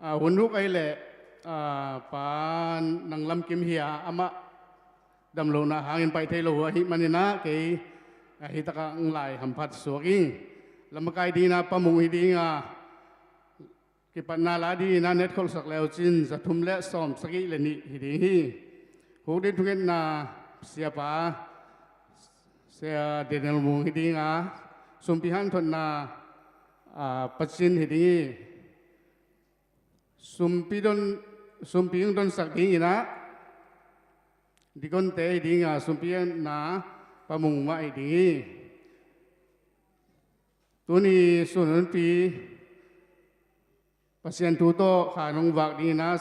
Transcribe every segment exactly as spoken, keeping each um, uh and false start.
A, hun uk ahih leh, a, Pa Nang Lam Kim hi a, amah damlohna hangin pai thei lo uh ahih manin ah kei, a, hi takah hong lai hamphat suak ing. Lammakai dingin ah Pa Mung hi ding a, kipatna la dingin ah netkholhsak le uh cin za thum le sawm sagih le nih hi ding hi. Huk ding thungetna Siapa, Sia Daniel Mung hi ding a, sumpi hanthotna, a, Pa Cin hi ding hi. Sumpi don, sumpi hong donsak dingin ah dikonte hi ding a, sumpi na Pa Mung mah hi ding hi. Tuni sun hunpi Pasian thu tawh khan hong vak dingin ah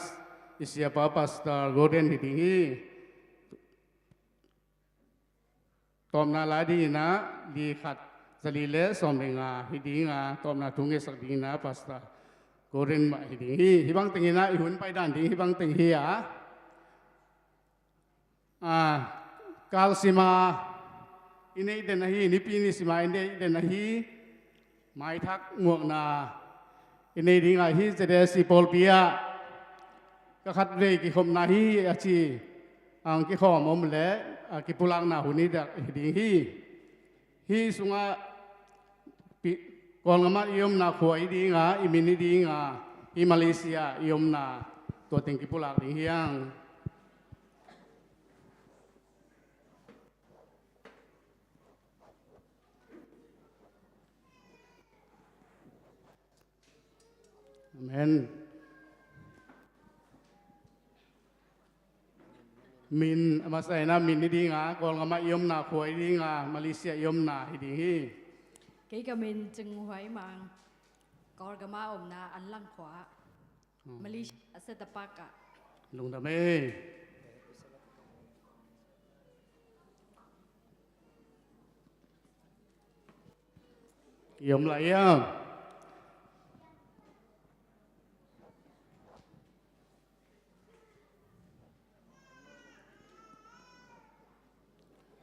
i siapa Pastor Gordon hi ding hi. Tawpna la dingin ah li khat za li le sawm le nga hi ding a, tawpna thu ngetsak dingin ah Pastor Gordon mah hi ding hi. Hih bang tengin ah i hun pai dan ding hih bang teng hi a. A, kalsima i neih den ahi, nipi ni sima i neih den ahi, maithak muakna i nei ding a, hih Z S C pawlpi ah ka khatvei kikhopna hi a ci, ang kikhawm om le, a, kipulakna hun hi ding hi. Hih sungah pi-, Kawlgam ah i omna khua hi ding a, i min hi ding a, hih Malaysia i omna tua teng kipulak ding hi ang. Amen. Min, a masa in ah min hi ding a, Kawlgam ah i omna khua hi ding a, Malaysia i omna hi ding hi. Kei ka min Cing Huai Mang, Kawlgam ah omna An Lang khua. Hmm. Malaysia, Settapark ah. Lungdam ei. I om lai hiam?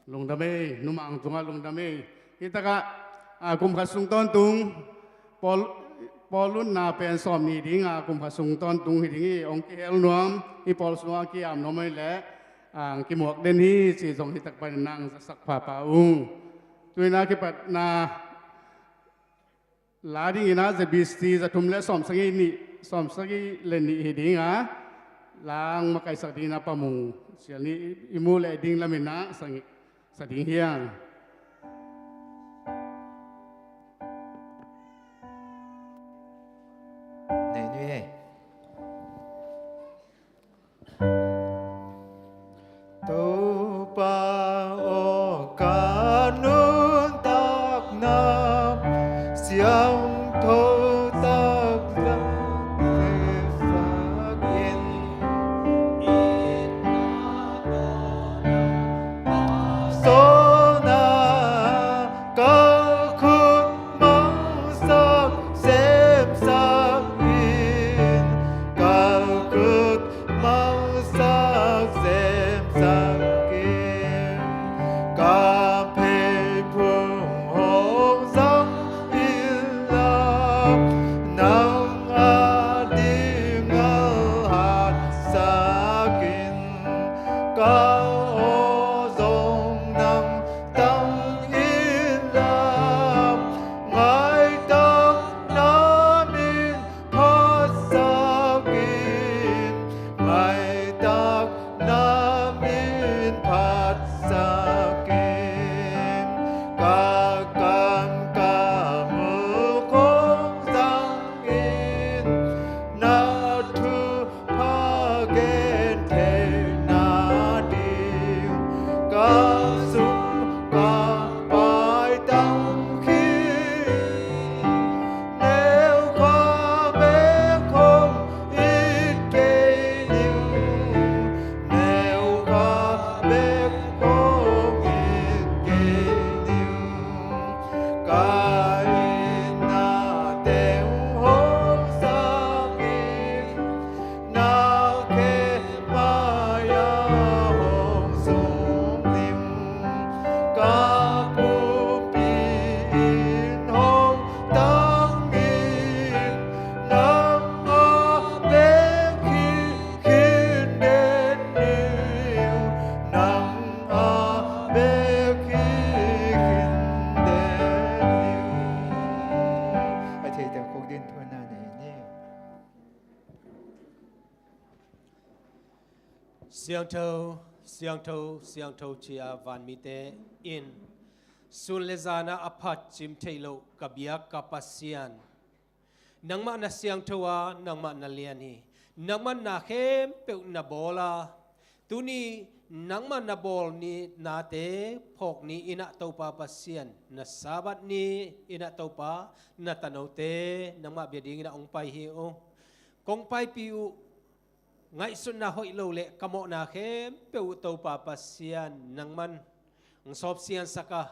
Lungdam ei, numang tungah lungdam ei. Hih takah, a, kum khat sung tawntung, pawl, pawl utna pen sawm ni ding a, kum khat sung tawntung hi ding hi, hong kihel nuam, hih pawl sungah kiam nuam ahih leh, a, kimuak den hi, ci zong hih tak panin ah hong zasak pahpah ung. Tu-in ah kipatna la dingin ah Z B C za thum le sawm sagih nih, sawm sagih le nih hi ding a, la hong makaihsak dingin ah Pa Mung Sial nih i mu le ding lamin ah sang, sa ding hi ang. Nei ni ei. Topa aw, ka nuntakna siangtho taktak lehsak in. Sawlna Siangtho, siangtho, siangtho, ci-a vanmite in sun le zan-ah a phat cim theih loh ka biak ka Pasian, nangmah na siangtho a, nangmah na lian hi. Nangmah na khempeuh na bawl a, tuni nangmah na bawl ni nate phawk ni in ah Topa Pasian, na Sabbath ni in ah Topa, na tanote nangmah bia dingin ah hong pai hi uh. Kong paipih uh ngaihsutna hoih lo le ka mawhna khempeuh uh Topa Pasian, nangman hong sawp siansak a,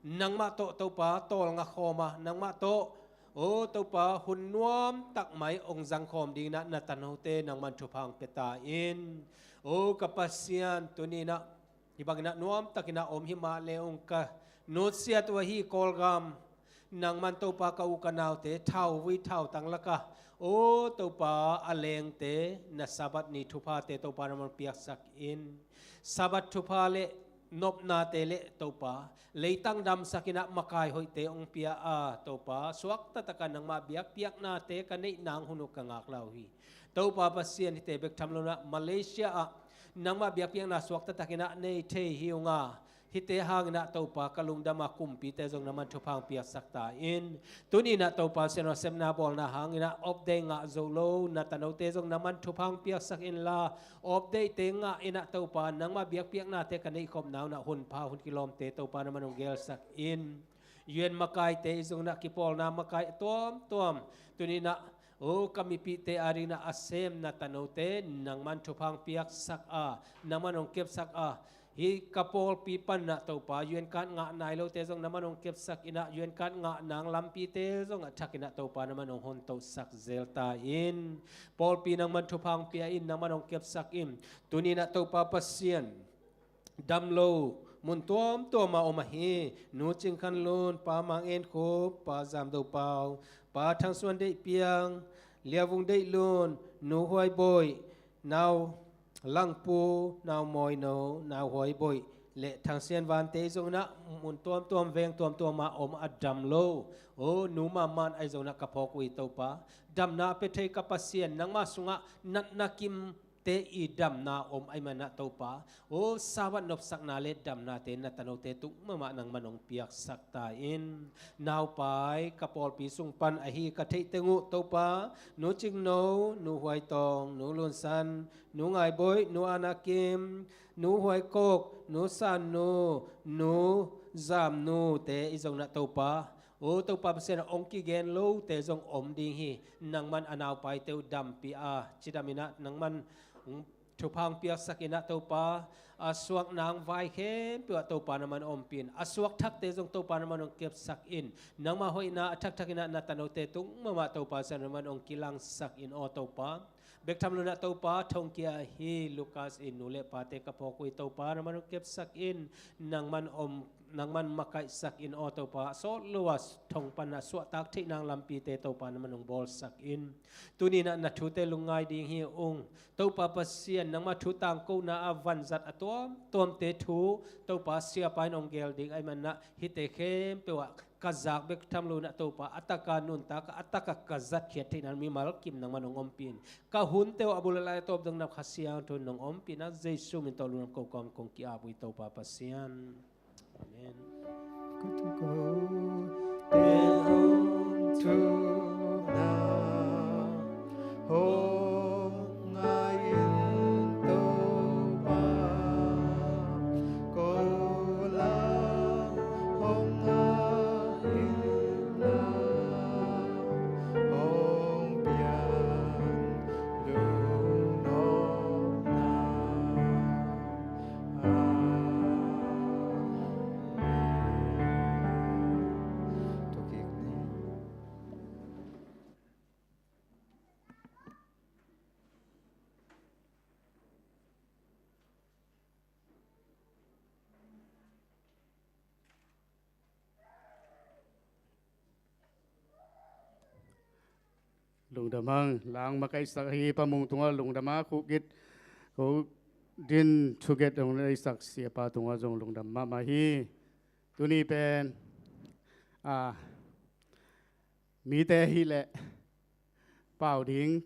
nangmah tawh Topa tawlnga khawm a, nangmah tawh, o Topa, hun nuam tak mai hong zangkhawm dingin ah na tanote nangman thupha hong pia ta in. O ka Pasian, tuni in ah hih bangin ah nuam takin ah om hi mah le ung, ka nusiat uh ahi Kawlgam, nangman Topa ka u ka naute thauvui thautang lakah, o Topa, a lengte na Sabbath ni thuphate Topa nangman piaksak in. Sabbath thupha le nopnate le Topa, leitang damsak in ah makai hoihte hong pia a, Topa, suakta takin nangmah biakpiaknate ka neih nang hun uh ka ngak lai uh hi. Topa Pasian, hihte bek tham lo in ah Malaysia ah nangmah biakpiakna suakta takin ah nei thei hi ung a, hihte hangin ah Topa ka lungdam a, kumpite zong nangman thupha hong piaksak ta in. Tuni in ah Topa Pasian, nasepna bawlna hangin ah update ngah zo lo na tanote zong nangman thupha hong piaksak inla, update-te ngah in ah Topa, nangmah biakpiaknate ka neihkhopna un ah hunpha hun kilawmte Topa nangman hong gelsak in. U N makaite i zong in ah kipawlna makai tuamtuam tuni in ah, o ka mipihte adingin ah a sem na tanote nangman thupha hong piaksak a, nangman hong kepsak a, hih ka pawlpi panin ah Topa, U N card ngah nai lote zong nangman hong kepsak in ah, U N card ngah nang lampite zong a thakin ah Topa nangman hong hontohsak zel ta in. Pawlpi nangman thupha hong pia in, nangman hong kepsak in. Tuni in ah Topa Pasian, dam lo mun tuamtuam ah om ahi Nu Cing Khan Lun, Pa Mang En Khup, Pa Zam Do Pau, Pa Thang Suan Deih Piang, Lia Vung Deih Lun, Nu Huai Boih, Nau Lang Pu, Nau Mawi No, Nau Huai Boih le Thang Sian Vante i zong in ah mun tuamtuam, veng tuamtuam ah om a dam lo, o Nu Ma Man ahi zong in ah ka phawk uh hi Topa. Damna a pia thei ka Pasian, nangma sungah natna kim te i damna om ahih manin ah Topa, o Sabbath nopsakna le damnate na tanote tung mahmah nangman hong piaksak ta in. Naupai, ka pawlpi sung pan ahi ka theih teng uh Topa, Nu Cing No, Nu Huai Tawng, Nu Lun San, Nu Ngai Boih, Nu Ana Kim, Nu Huai Kok, Nu San Nu, Nu Zam Nu te i zong in ah Topa, o Topa Pasian, hong kigen lote zong om ding hi. Nangman a naupaite uh dampih a, cidam in ah nangman thupha hong piaksak in ah Topa, a suak nang vai khempeuh ah Topa nangman ompih in, a suak thakte zong Topa nangman hong kepsak in. Nangma hoihna a thakthak in ah na tanote tung mahmah Topa Pasian nangman hong kilangsak in aw Topa. Bek tham lo in ah Topa, thongkia ahi Lucas i nu le pate ka phawk uh hi Topa, nangman hong kepsak in, nangman om, nangman makaihsak in aw Topa. Sawt lo a thong pan ah suahtak theih nang lampite Topa nangman hong bawlsak in. Tuni in ah na thute lungngai ding hi ung. Topa Pasian, nangma thu tangkona a vanzat a tuamtuamte thu Topa siapa in hong gel ding ahih manin ah hihte khempeuh ah ka zak bek tham lo in ah Topa, a taka nuntak a, a taka ka zatkhiat theihna mimal kim nangman hong ompih in. Ka hunte uh a bul a lai a tawp dong na Kha Siangtho in hong ompih in ah, Jesu min tawh lungdam ko kawm kong ki-ap uh hi Topa Pasian. Amen. Ko te hong thuk na hong ngai in Topa, ko lam hong ngai in na hong pian lungnopna. Amen. Tua kik ni. Lungdam hang, lang makaihsak hi Pa Mung tungah lungdam a, khukgit, ko din thukgit hong neisak siapa tungah zong lungdam mahmah hi. Tuni pen, a, mite hi leh pau ding,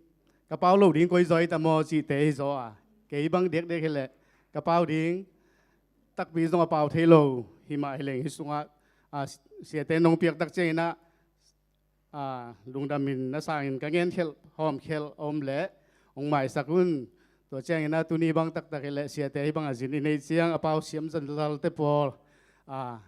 ka pau lo ding koi zaw hi ta maw cihte hi zaw a. Kei bang dekdek hileh ka pau ding, takpi zong a pau thei lo hi mah hileng, hih sungah, ah, siate nong piak tak ciangin ah, ah, lungdamin na sangin ka ngenkhelh hawmkhelh a om leh hong maisak un. Tua ciangin ah tuni bang taktak hileh siate hih bang a zin i neih ciang a pau siam zanzalte pawl, ah,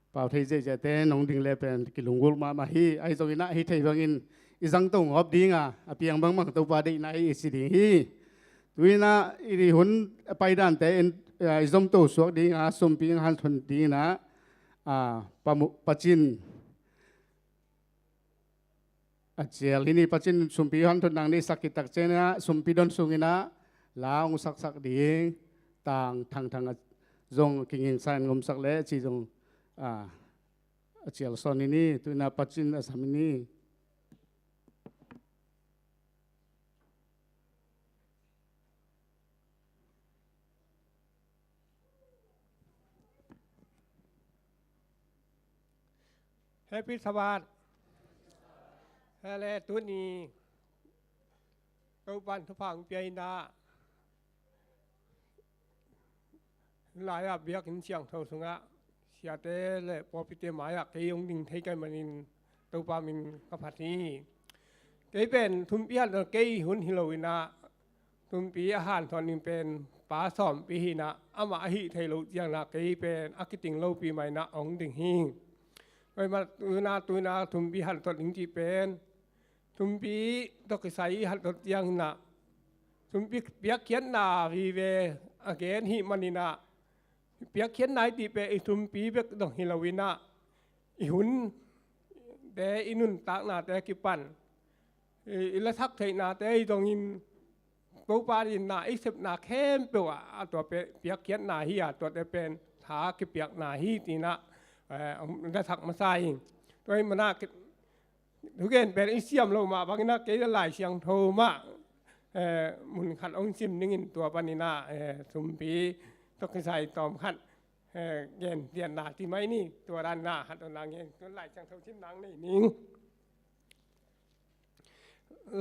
pau thei ziahziahte nong ding le pen kilunggulh mahmah hi. Ahi zongin ah hih thei bangin i zang to ngawp ding a, a piang bangbang Topa deihna hi i ci ding hi. Tu-in ah i hun a paidante in, ah, i zomto suak ding a, sumpi hong hanthawn dingin ah, ah, Pa Mu-, Pa Cin a cial hi ni. Pa Cin sumpi hanthawn nang neihsak khit tak ciangin ah sumpi don sungin ah la hong saksak ding, tang thangthang a zong kingingsa in ngomsak leh ci zong, ah, a cial sawn hi ni. Tu-in ah Pa Cin a sam hi ni. Happy Sabbath. Hele, tuni Topa'n thupha hong pia in ah, lai-ah biakinn siangtho sungah siate le pawlpite mai-ah kei hong ding thei ka hih manin Topa min ka phat hi. Kei pen thumpi hanthawn kei hun hi lo in ah, thumpi a hanthawn ding pen Pa Sawmpi hi in ah, amah a hih theih loh ciangin ah kei pen a kiting lopi mah in ah hong ding hi. Tua ahih manin ah tu-in ah thumpi hanthawn ding cih pen thumpi tawh kisai i hanthawn ciangin ah, thumpi piakkhiatna vive a gen ahih manin ah, piakkhiatna i cih pen i thumpi bek zong hi lo in ah, i hunte, i nuntaknate a kipan, i, i lasak theihnate hi zongin, Topa deihna i sepna khempeuh ah, a tua pen piakkhiatna hi a, tuate pen tha kipiakna hi ci-in ah, eh, lasak masa hi. Tua ahih manin ah, thugen pen i siam loh mah bangin ah kei le Lai Siangtho mah, eh, mun khat hong sim ning in, tua panin ah, eh, thumpi tawh kisai tawm khat, eh, gen tianna ci mai ni. Tua dan in ah hanthawn nang gen, Lai Siangtho sim nang nei ning.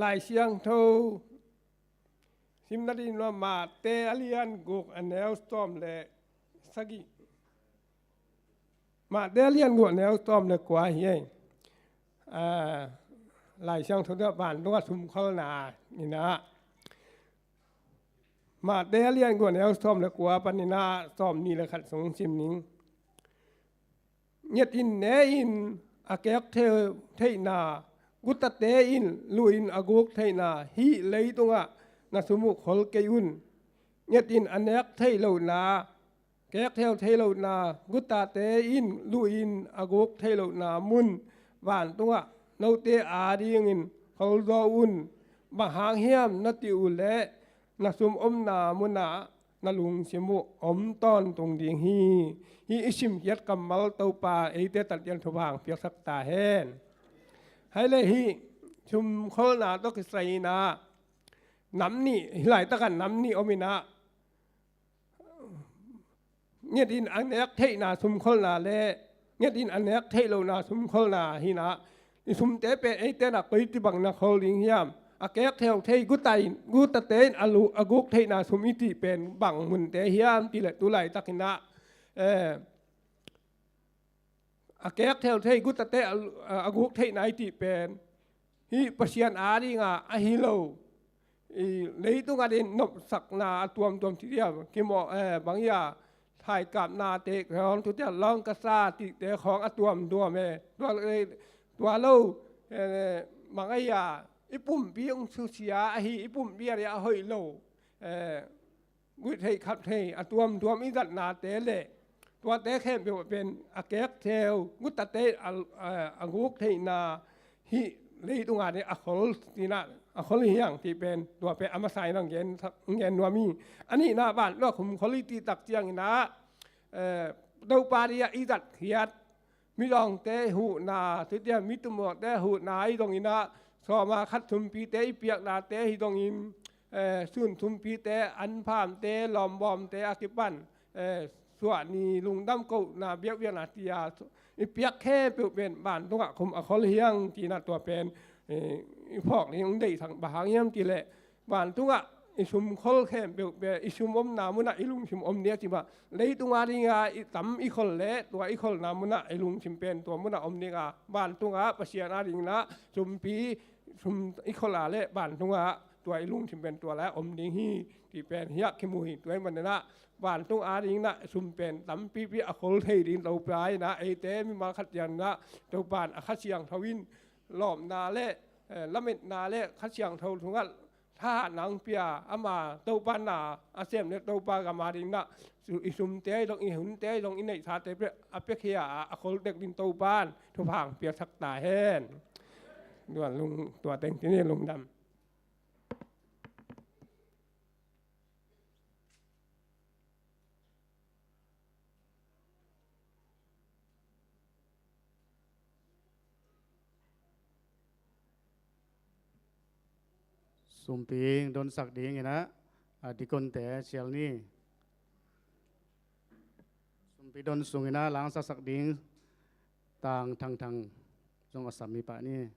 Lai Siangtho simna ding in ah Matthai a lian guk a neu sawm le sagih. Matthai a lian guk a neu sawm le kua hi ei. Ah, Lai Siangtho tawh vantungah sumkholna in ah, Matthai a lian guk a neu sawm le kua panin ah sawmnih le khat sung sim ning. Nget in, ne in, a kek thei-, theihna gutate in luh in a guk theihna hih leitungah na sum uh khol kei un. Nget in, a nek theih lohna, kek thei-, thei lohna gutate in luh in a guk theih lohna mun vantungah note adingin khol zaw un. Bang hang hiam na cih uh leh, na sum omna munah na lungsim uh om tawntung ding hi. Hih i simkhiat kammal Topa eite tantang thupha hong piaksak ta hen. Hai le hih sumkholna tawh kisai in ah nam nih, hih laitakah nam nih om in ah, nget in a nek theihna sumkholna le nget in a nek theih lohna sumkholna hi in ah, i sumte pen eite in ah koi ci bang na khol ding hiam? A kek thei-, thei guta in, gutate in a lu-, a guk theihna sum i cih pen bang munte hiam cih leh, tu laitakin ah, eh, a kek thei-, thei gutate a, a, a guk theihna i cih pen hih Pasian adinga ahi lo, i leitung ading nopsakna a tuamtuam cih hiam, kimawh, eh, bang hiam, thaikapnate khawng, tu ciang lawng kasa cihte khawng a tuamtuam e. Tua, eh, tua lo, eh, bang hiam, i pumpi hong susia ahi, i pumpi ading a hoih lo, eh, guih thei khap thei a tuamtuam i zatnate le tuate khempeuh pen a kek thei-, gutate a, a, a guk theihna hih leitung ading a khol, ci-in ah a khol hi hang cih pen tua pen a masa in hong gen, hong gen nuam hi. A nihna, vantung a sumkhol i cih tak ciangin ah, eh, Topa ading a i zatkhiat midangte huhna, tu ciang mi tumawte huhna ahi zongin ah, sawma khat sumpite i piaknate ahi zongin, eh, sun sumpite, anphamte, lawmbawmte a kipan, eh, suahni lungdam kohna biakpiakna ci-a i piak khempeuh pen vantungah sum a khol hi hang, ci-in ah tua pen, eh, i phawk ding hong deihsak bang hang hiam cih leh, vantungah i sum khol khempeuh pen i sum omna munah i lungsim om ding a ci mah. Leitung a dinga i tam i khol leh tua i kholna munah i lungsim pen tua munah om ding a, vantung ah Pasian a dingin ah sumpi, sum i khol a leh vantung ah tua i lungsim pen tua lai om ding hi cih pen hiah kimu hi. Tua ahih manin ah vantung a dingin ah sum pen tampipi a khol thei ding Topa in ah eite mimal khat ciangin ah Topa in a Kha Siangtho in lawpna leh, eh, lametna leh Kha Siangtho sungah thahatna hong pia, ama Topa na a sem leh Topa gam a dingin ah su-, i sumte zong, i hunte zong, i neihsate pen a piakhia a, a khol tek ding Topa in thupha hong piaksak ta hen. Tua lung, tua teng ci ni, lungdam. Sumpi donsak dingin ah, a, dikonte sial ni. Sumpi don sungin ah langsaksak ding Tang Thang Thang zong a sam hi pah ni.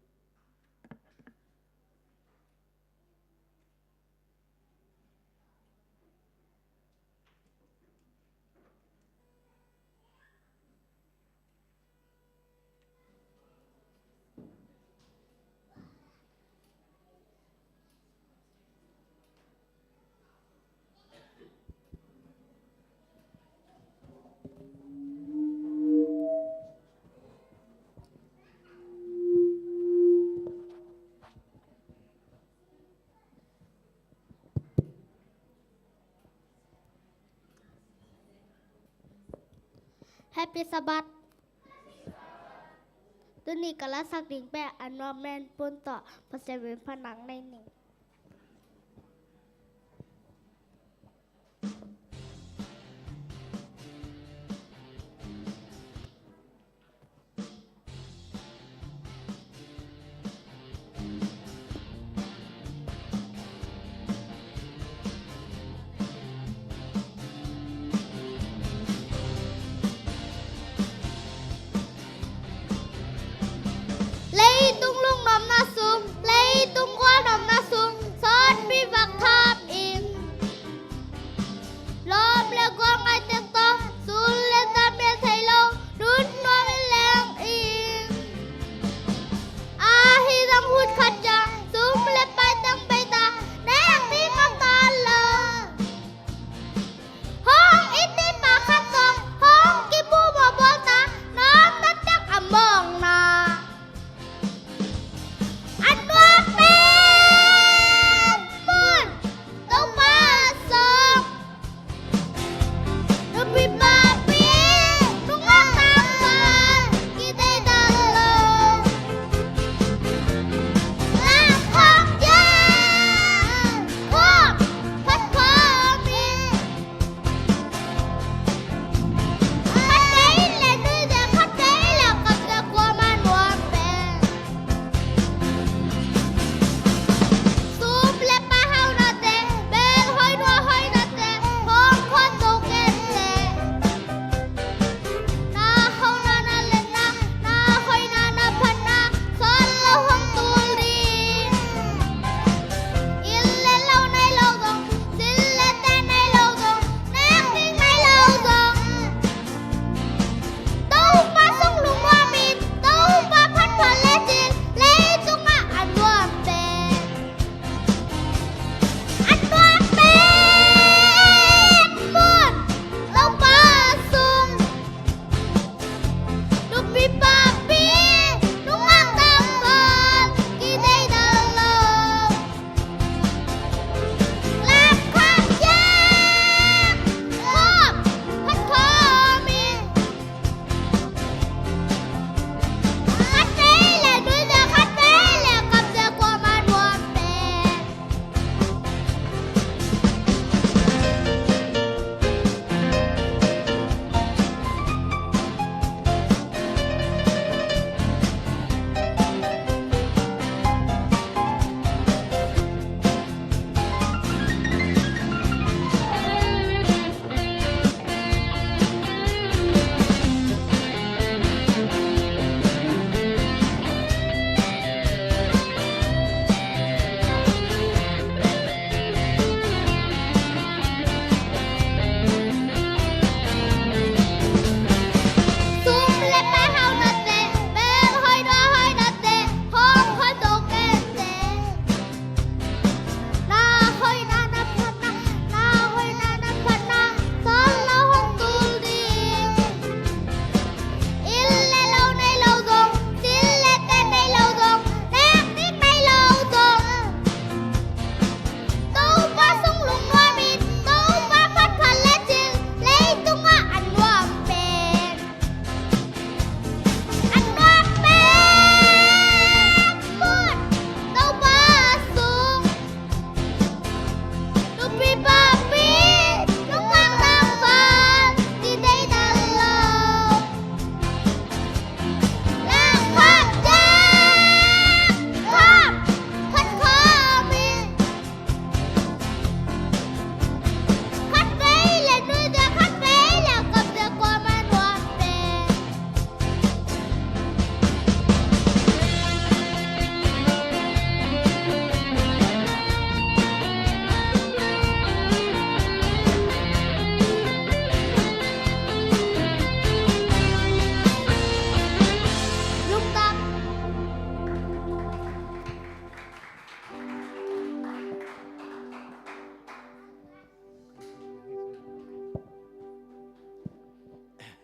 Happy Sabbath. Tuni ka lasak ding pen Anomen Pun tawh Pasian min phatna nei ni. Leitung lungnuamna sung, leitung gualnuamna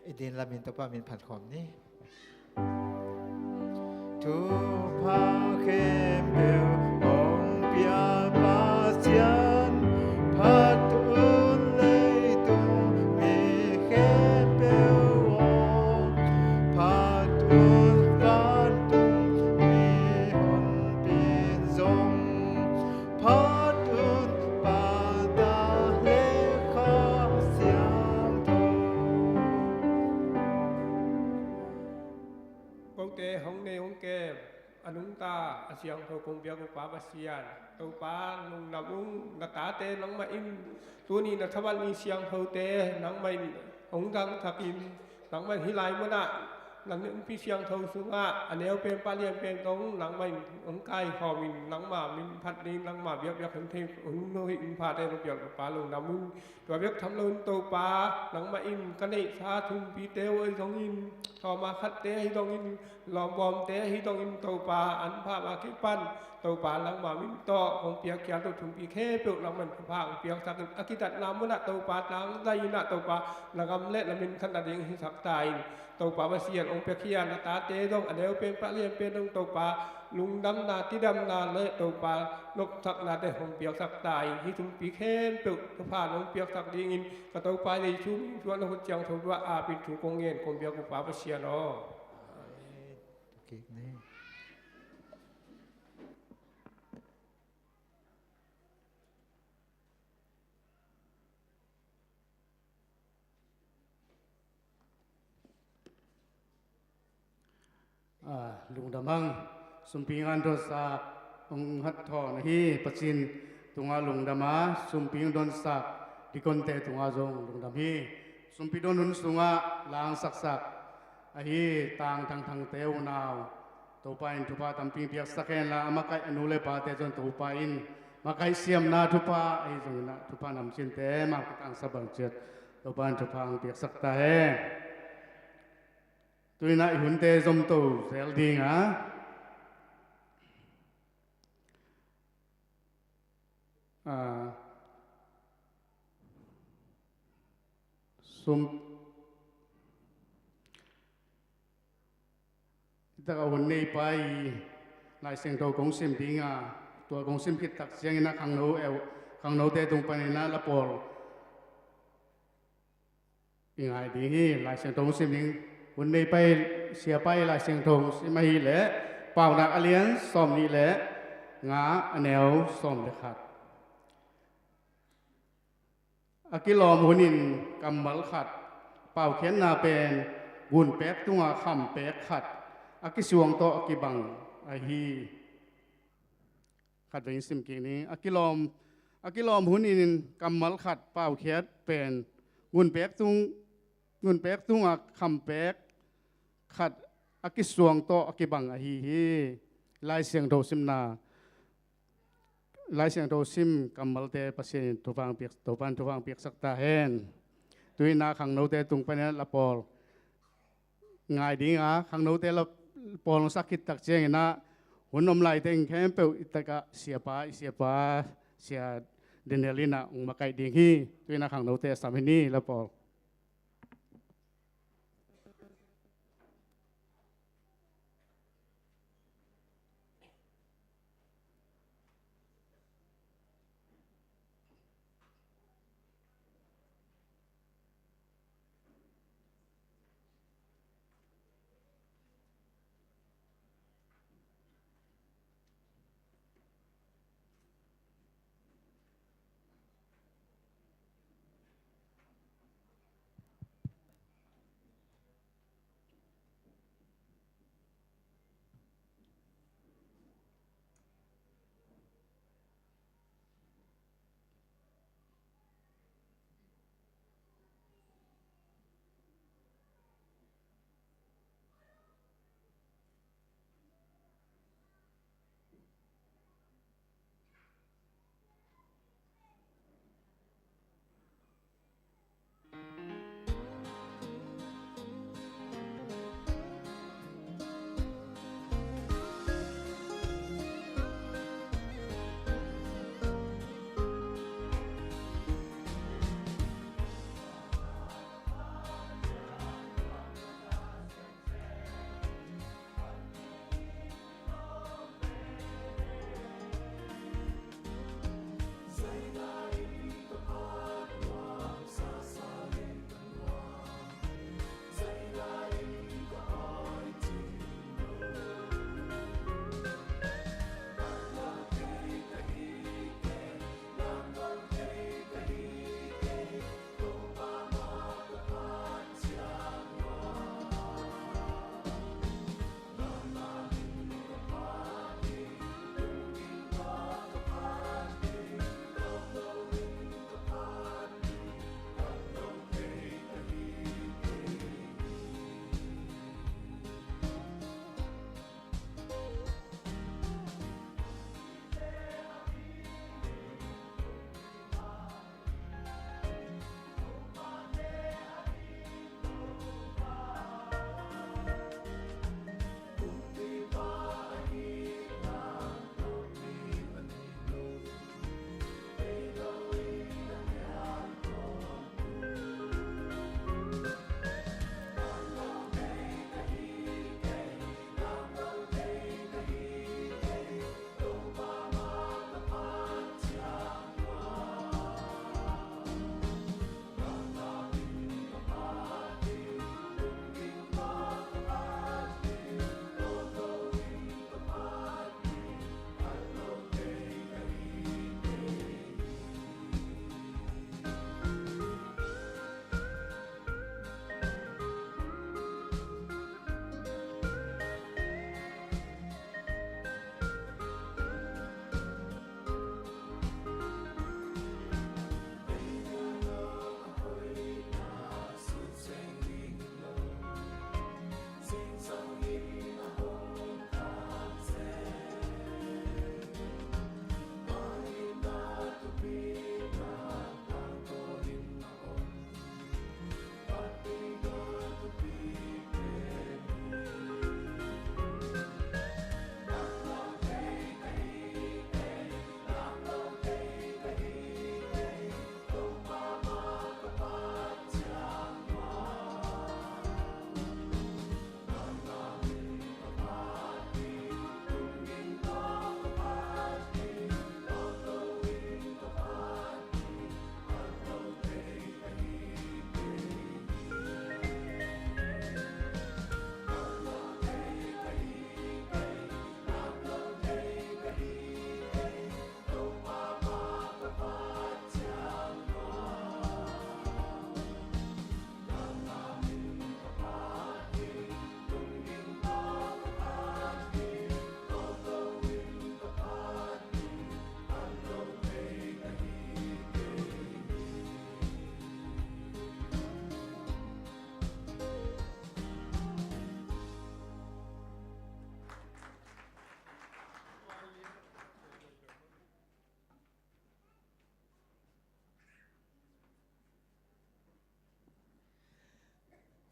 I din lamin Topa min phat khawm ni. Thupha khempeuh hong pia Pasian, phat un leitung mi khempeuh aw, phat un vantung mi honpi in zong, phat un Pa, Ta le Kha Siangtho. Kote hong nei hong kem, a nungta a siangtho kong biak uh Pa Pasian, Topa lungdam ung, na tate nangmah in tuni na thaman ni siangthote nangmah in hong dangthakin, nangmah in hih lai munah na nunpi siangtho sungah a neu pen pa lian pen dong nangmah in hong kaikhawmin, nangmah min phat ding, nangmah biakbiak hun thei hun nuhih hun phate hong piak Topa lungdam un. Tua bek tham loin Topa, nangmah in ka neihsa thumpite uh ahi zongin, thawma khatte ahi zongin, lawmbawmte ahi zongin Topa, an pha ma kipan Topa nangmah min tawh hong piakkhiat uh thumpi khempeuh nangmah in thupha hong piaksak in, a kitatna munah Topa tangzai inah Topa, na gam le na min than nading hisak ta in. Topa Pasian hong piakhia na tate dong, a neu pen pa lian pen dong Topa, lungdamna, tidamna le Topa nopsaknate hong piaksak ta in, hih thumpi khempeuh thupha nong piaksak dingin ka Topa Jesu min suan na khut ciang tho tua apin thu kong ngen kong biak uh Pa Pasian aw. Amen. Tua kik ni. Ah, lungdam hang, sumpi ngan donsak hong hat thawn ahi Pasian tungah lungdam a, sumpi hong donsak dikonte tungah zong lungdam hi. Sumpi don hun sungah langsaksak ahi Tang Thang Thangte unau Topa in thupha tampi piaksak henla, a makaih a nu le pate zong Topa in makaih siamna thupha ahi zongin ah thupha namcinte mah kitangsa bang ciat Topa in thupha hong piaksak ta hen. Tuinah i hunte zomto zel dinga, ah, sum Hitakah hun neipa i Lai Siangtho kong sim dinga, tua kong sim khit tak ciangin a khangno eu, khangnote tung panin a la pawl i ngai ding hi. Lai Siangtho kong sim ding, hun neipa i, siapa i Lai Siangtho kong sim ahih leh Paunak a lian sawm nih le nga, a neu sawm le khat. A kilawm hunin kammal khat, paukhiatna pen gunpek tunga khampek khat, a kisuang tawh a kibang ahi. Khat vei sim kik ni. A kilawm, a kilawm hunin kammal khat, paukhiat pen gunpek tung, gunpek tunga khampek khat, a kisuang tawh a kibang ahi hi. Lai Siangtho simna. Lai Siangtho sim kammalte Pasian in thupha hong piak, Topa in thupha hong piaksak ta hen. Tuinah khangnote tung panin a la pawl ngai dinga, khangnote la pawl hong sak khit tak ciangin ah hun om lai teng khempeuh i takah siapa, i siapa, Sia Daniel in ah hong makaih ding hi. Tuinah khangnote a sam hi ni, la pawl.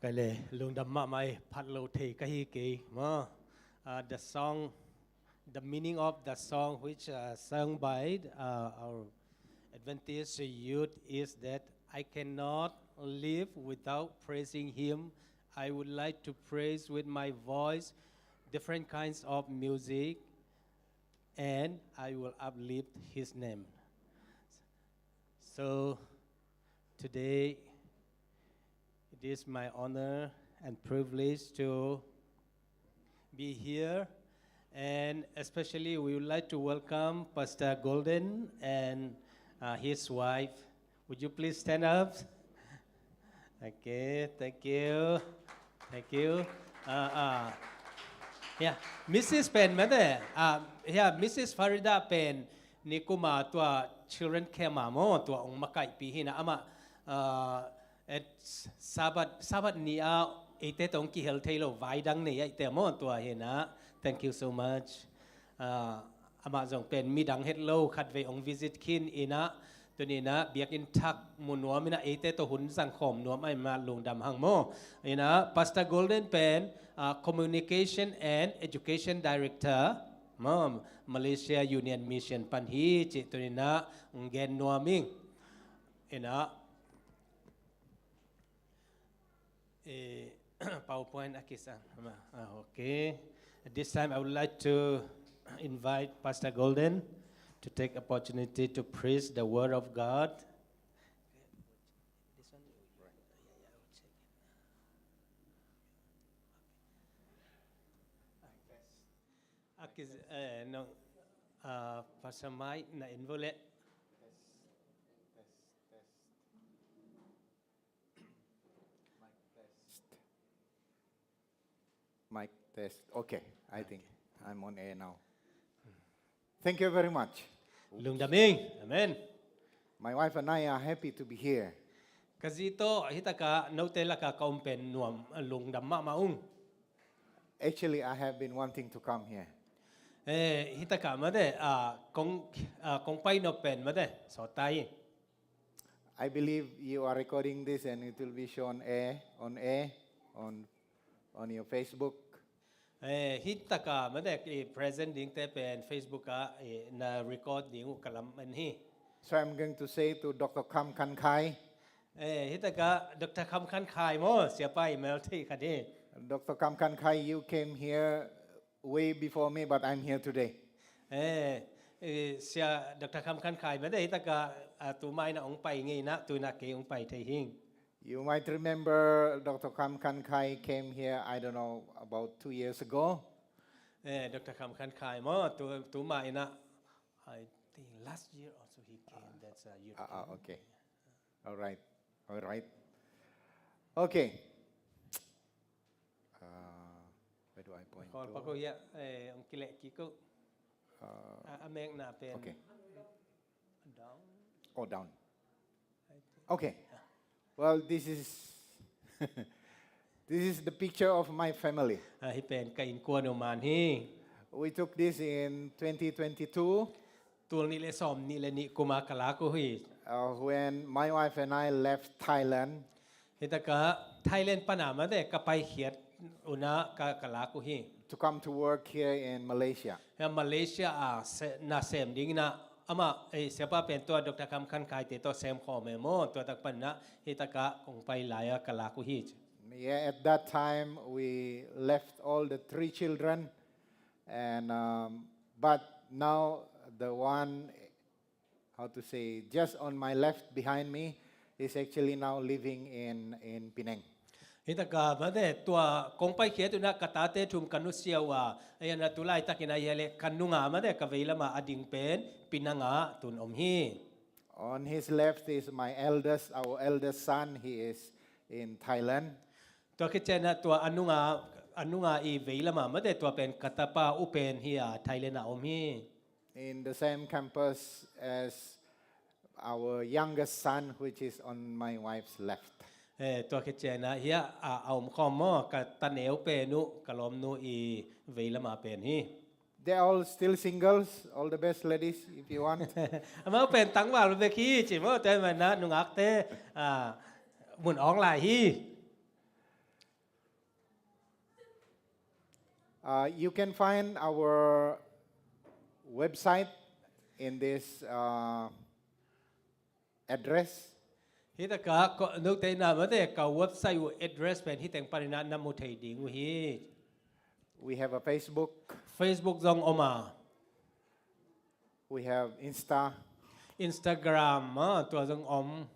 Pai le, lungdam mahmah e, phat lo thei ka hi kei maw. Uh, the song, the meaning of the song which uh, sung by uh, our Adventist youth is that I cannot live without praising Him. I would like to praise with my voice different kinds of music, and I will uplift His name. So today, it is my honor and privilege to be here, and especially we would like to welcome Pastor Golden and uh, his wife. Would you please stand up? Okay, thank you. Thank you. Uh, uh, yeah, Missus Pen mate. Uh, yeah, Missus Farida Pen ni kuma tua children camp ah maw, tua ong makaihpih hi na amah, uh, at Sabbath, Sabbath ni a eite tawh ong kihel thei lo vai dang nei a eite maw, tua hi na. Thank you so much. Uh, amah zong pen midang het lo khatvei ong visit khin i na, tuni na biakinn thak mu nuam i na, eite tawh hun zang khawm nuam a i na, lungdam hang maw. I na Pastor Golden pen uh, Communication and Education Director maw, Malaysia Union Mission pan hi cih tuni na ong gen nuam ing. I na eh, PowerPoint a kisang. Ah, okay. At this time, I would like to invite Pastor Golden to take opportunity to preach the word of God. This one? A kis, eh, no, ah, Pastor Mike na involve. Mic test. Mic test. Okay, I think I'm on air now. Thank you very much. Lungdam ing. Amen. My wife and I are happy to be here. Ka zi tawh hi taka note laka ka om pen nuam, lungdam mahmah ung. Actually, I have been wanting to come here. Eh, hi taka mate, ah, kong, ah, kong pai nop pen mate, sawt ta hi. I believe you are recording this and it will be shown air, on air, on, on your Facebook. Eh, hi taka mate, i present dingte pen Facebook ah, eh, na record ding uh ka lam en hi. So I'm going to say to Doctor Kam Khan Khai. Eh, hi taka Doctor Kam Khan Khai maw, siapa i mel thei khat hi. Doctor Kam Khan Khai, you came here way before me, but I'm here today. Eh, eh, sia Doctor Kam Khan Khai mate, hi taka, ah, tu mai na ong pai ngei na, tu na kei ong pai thei hing. You might remember Doctor Kam Khan Khai came here, I don't know, about two years ago. Eh, Doctor Kam Khan Khai maw, tu, tu mai na, I think last year also he came, that's a youth camp. Ah, ah, okay. All right. All right. Okay. Uh, where do I point to? Kol pako ya, eh, ong kile kiko. Uh, a, a mek na pen. Okay. Down. Oh, down. I think. Okay. Yeah. Well, this is, this is the picture of my family. Ah, hi pen ka innkuan uh man hi. We took this in twenty twenty-two. Tul nih le sawm nih le nih kuma ka lak uh hi. Uh, when my wife and I left Thailand. Hi taka Thailand pana mate ka paikhiat una ka, ka lak uh hi. To come to work here in Malaysia. Ya Malaysia a se, na sem ding na ama, eh, siapa pen tua Doctor Kam Khan Khai te tawh sem khawm e maw, tua tak pana hi taka kong pai lai a ka lak uh hi. Yeah, at that time we left all the three children. And, um, but now the one, how to say, just on my left behind me is actually now living in, in Penang. Hi taka mate tua kong paikhiat una ka tate thum ka nusia uh a, ai na tu laitakin a hi le ka nunga mate ka vei lama a ding pen Penang ah tun om hi. On his left is my eldest, our eldest son. He is in Thailand. Tua khit ciangin ah tua a nunga, a nunga i vei lama mate tua pen ka tapa uh pen hi a, Thailand ah om hi. In the same campus as our youngest son, which is on my wife's left. Eh, tua khit ciangin ah hi a, a, a om khawm maw, ka taneu pen uh, ka lawmnu i vei lama pen hi. They're all still singles. All the best, ladies, if you want. Amau pen tangval bek hi ci maw, tua hi manin ah nungakte, ah, mun awng lai hi. Uh, you can find our website in this uh, address. Hi taka ko- note ina mate ka website uh address pen hi teng panin ah na mu thei ding uh hi. We have a Facebook. Facebook zong om a. We have Insta. Instagram, ah, tua zong om.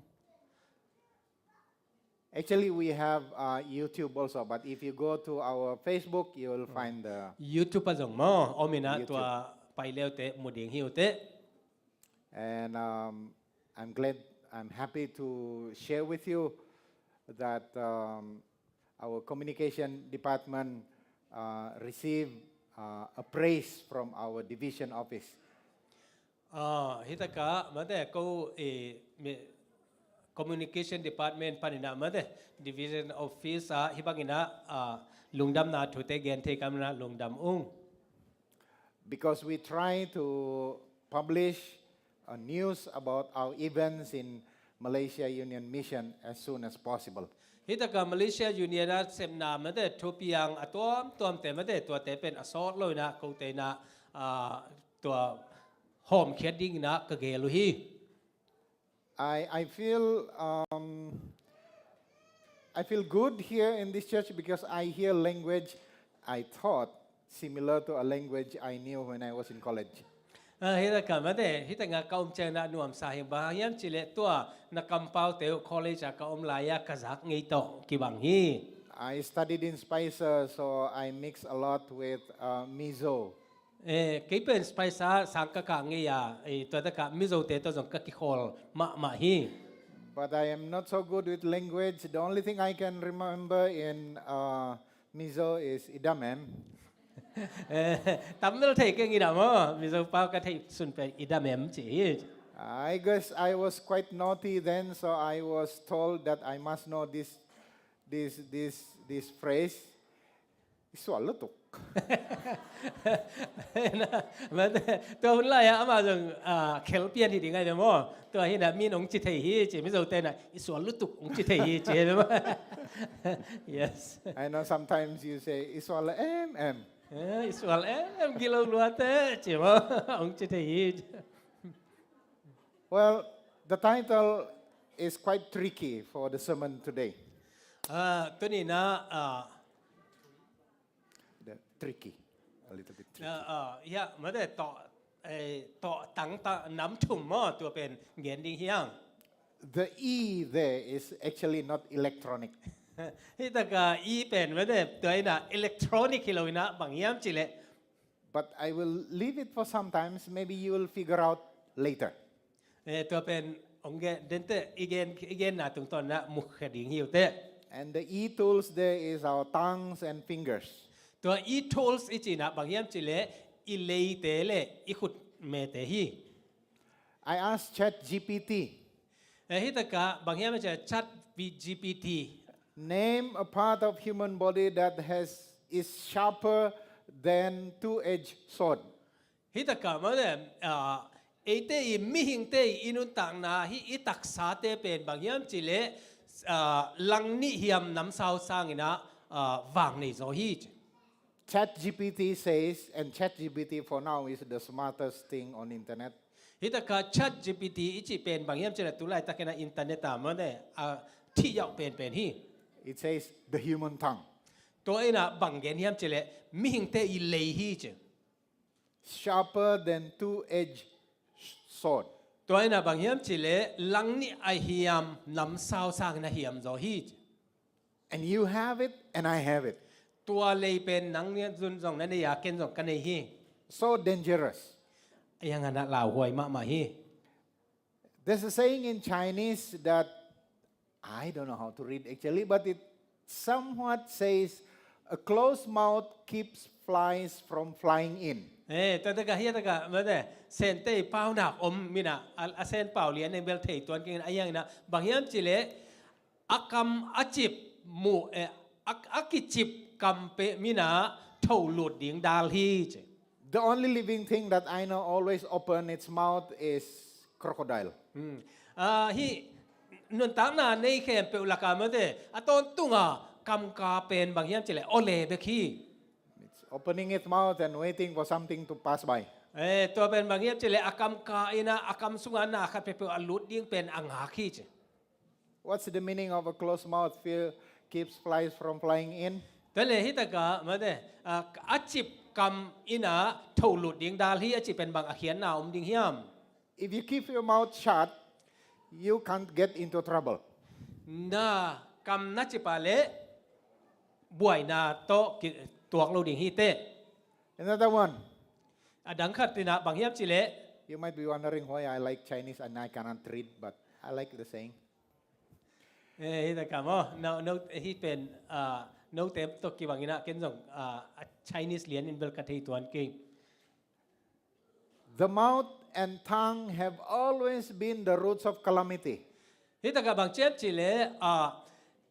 Actually, we have uh, YouTube also, but if you go to our Facebook, you will find the YouTube a zong maw om ina YouTube. Tua pai leute mu ding hi ute. And um, I'm glad, I'm happy to share with you that um, our communication department uh, received uh, a praise from our division office. Ah, hi taka mate ko i mi- communication department panin ah mate division office ah hi bangin ah, ah, lungdamna thute gen thei ka mah lungdam ung. Because we try to publish uh, news about our events in Malaysia Union Mission as soon as possible. Hi taka Malaysia Union ah sepna mate thupiang a tuamtuamte mate tuate pen a sawt lo ina kote ina, ah, tua hawmkhiat ding ina ka gel uh hi. I, I feel um, I feel good here in this church because I hear language I thought similar to a language I knew when I was in college. Ah, hi taka mate hi taka ka om ciang na nuamsa hi bang hiam cih leh tua na kampaute uh college ah ka om lai ah ka zak ngei tawh kibang hi. I studied in Spicer, so I mix a lot with uh, Mizo. Eh, kei pen Spicer sang ka kah ngei a, eh, tua taka Mizote tawh zong ka kikhawl mahmah hi. But I am not so good with language. The only thing I can remember in uh, Mizo is idam em. Eh, tam bel thei keng idam aw, Mizo pau ka theih sun pen idam em ci hi. I guess I was quite naughty then, so I was told that I must know this this this this phrase. I sual lutuk. Tua hun lai ah amah zong ah, khel pian hi ding ai ve maw. Tua hi na min ong ci thei hi ci, Mizote na i sual lutuk ong ci thei hi ci ai ve maw. Yes. I know sometimes you say i sual em em. Eh, i sual em em gilo luate ci maw ong ci thei hi. Well, the title is quite tricky for the sermon today. Ah, tuni na ah, The tricky, a little bit tricky. Ah, ah, ya mate tawh eh, tawh tang ta nam thum maw tua pen gen ding hiang. The E there is actually not electronic. Hi taka E pen mate tua ina electronic hi lo ina bang hiam cih leh. But I will leave it for sometimes. Maybe you will figure out later. Eh, tua pen ong gen dente i gen i genna tungtawn na mukhia ding hi ute. And the e tools there is our tongues and fingers. Tua e tools i cihna bang hiam cih leh i leite le i khutmete hi. I asked Chat G P T. Eh, hi taka bang hiam cih Chat G P T. Name a part of human body that has is sharper than two-edged sword. Hi taka mate ah, eite i mihingte i nuntakna hi i taksate pen bang hiam cih leh ah, lang nih hiam namsau sangin ah, ah, vang nei zaw hi. Chat G P T says, and Chat G P T for now is the smartest thing on internet. Hi taka Chat G P T i cih pen bang hiam cih leh tu laitakin ah internet ah mate ah, thih yauh penpen hi. It says the human tongue. Tua ina bang gen hiam cih leh mihingte i lei hi ci. Sharper than two-edged sword. Tua ina bang hiam cih leh lang nih a hiam namsau sangin a hiam zaw hi ci. And you have it, and I have it. Tua lei pen nang nih zun zong na nei a ken zong ka nei hi. So dangerous. A hiang a na lauhuai mahmah hi. There's a saying in Chinese that I don't know how to read actually, but it somewhat says, "A closed mouth keeps flies from flying in." Eh, tua taka hi a taka mate Sente i pau nak om mina a, a Sen pau lian eng bel thei tuan keng a hiang ina bang hiam cih leh a kam a cip mu eh, a, a kicip kam pe mina tho lut ding dal hi ci. The only living thing that I know always open its mouth is crocodile. Hmm. Ah, hi nuntakna nei khempeuh laka mate a tawntunga kamka pen bang hiam cih leh awle bek hi. It's Opening its mouth and waiting for something to pass by. Eh, tua pen bang hiam cih leh a kam ka in ah, a kam sungah na khat peuhpeuh a lut ding pen a ngak hi ci. What's the meaning of a closed mouth feel keeps flies from flying in? Tua leh hi takah, mate, a, a cip kam in ah tho lut ding dal hi a cih pen bang a khiatna om ding hiam? If you keep your mouth shut, you can't get into trouble. Na kam na cip a leh buaina tawh ki, tuak lo ding hi teh. Another one. A dang khat in ah bang hiam cih leh. You might be wondering why I like Chinese and I cannot read, but I like the saying. Eh, hi takah maw, no, no, hi pen, ah, note tawh kibang in ah ken zong, ah, a Chinese lian in bel ka thei tuan kei. The mouth and tongue have always been the roots of calamity. Hi takah bang ci hiam cih leh, ah,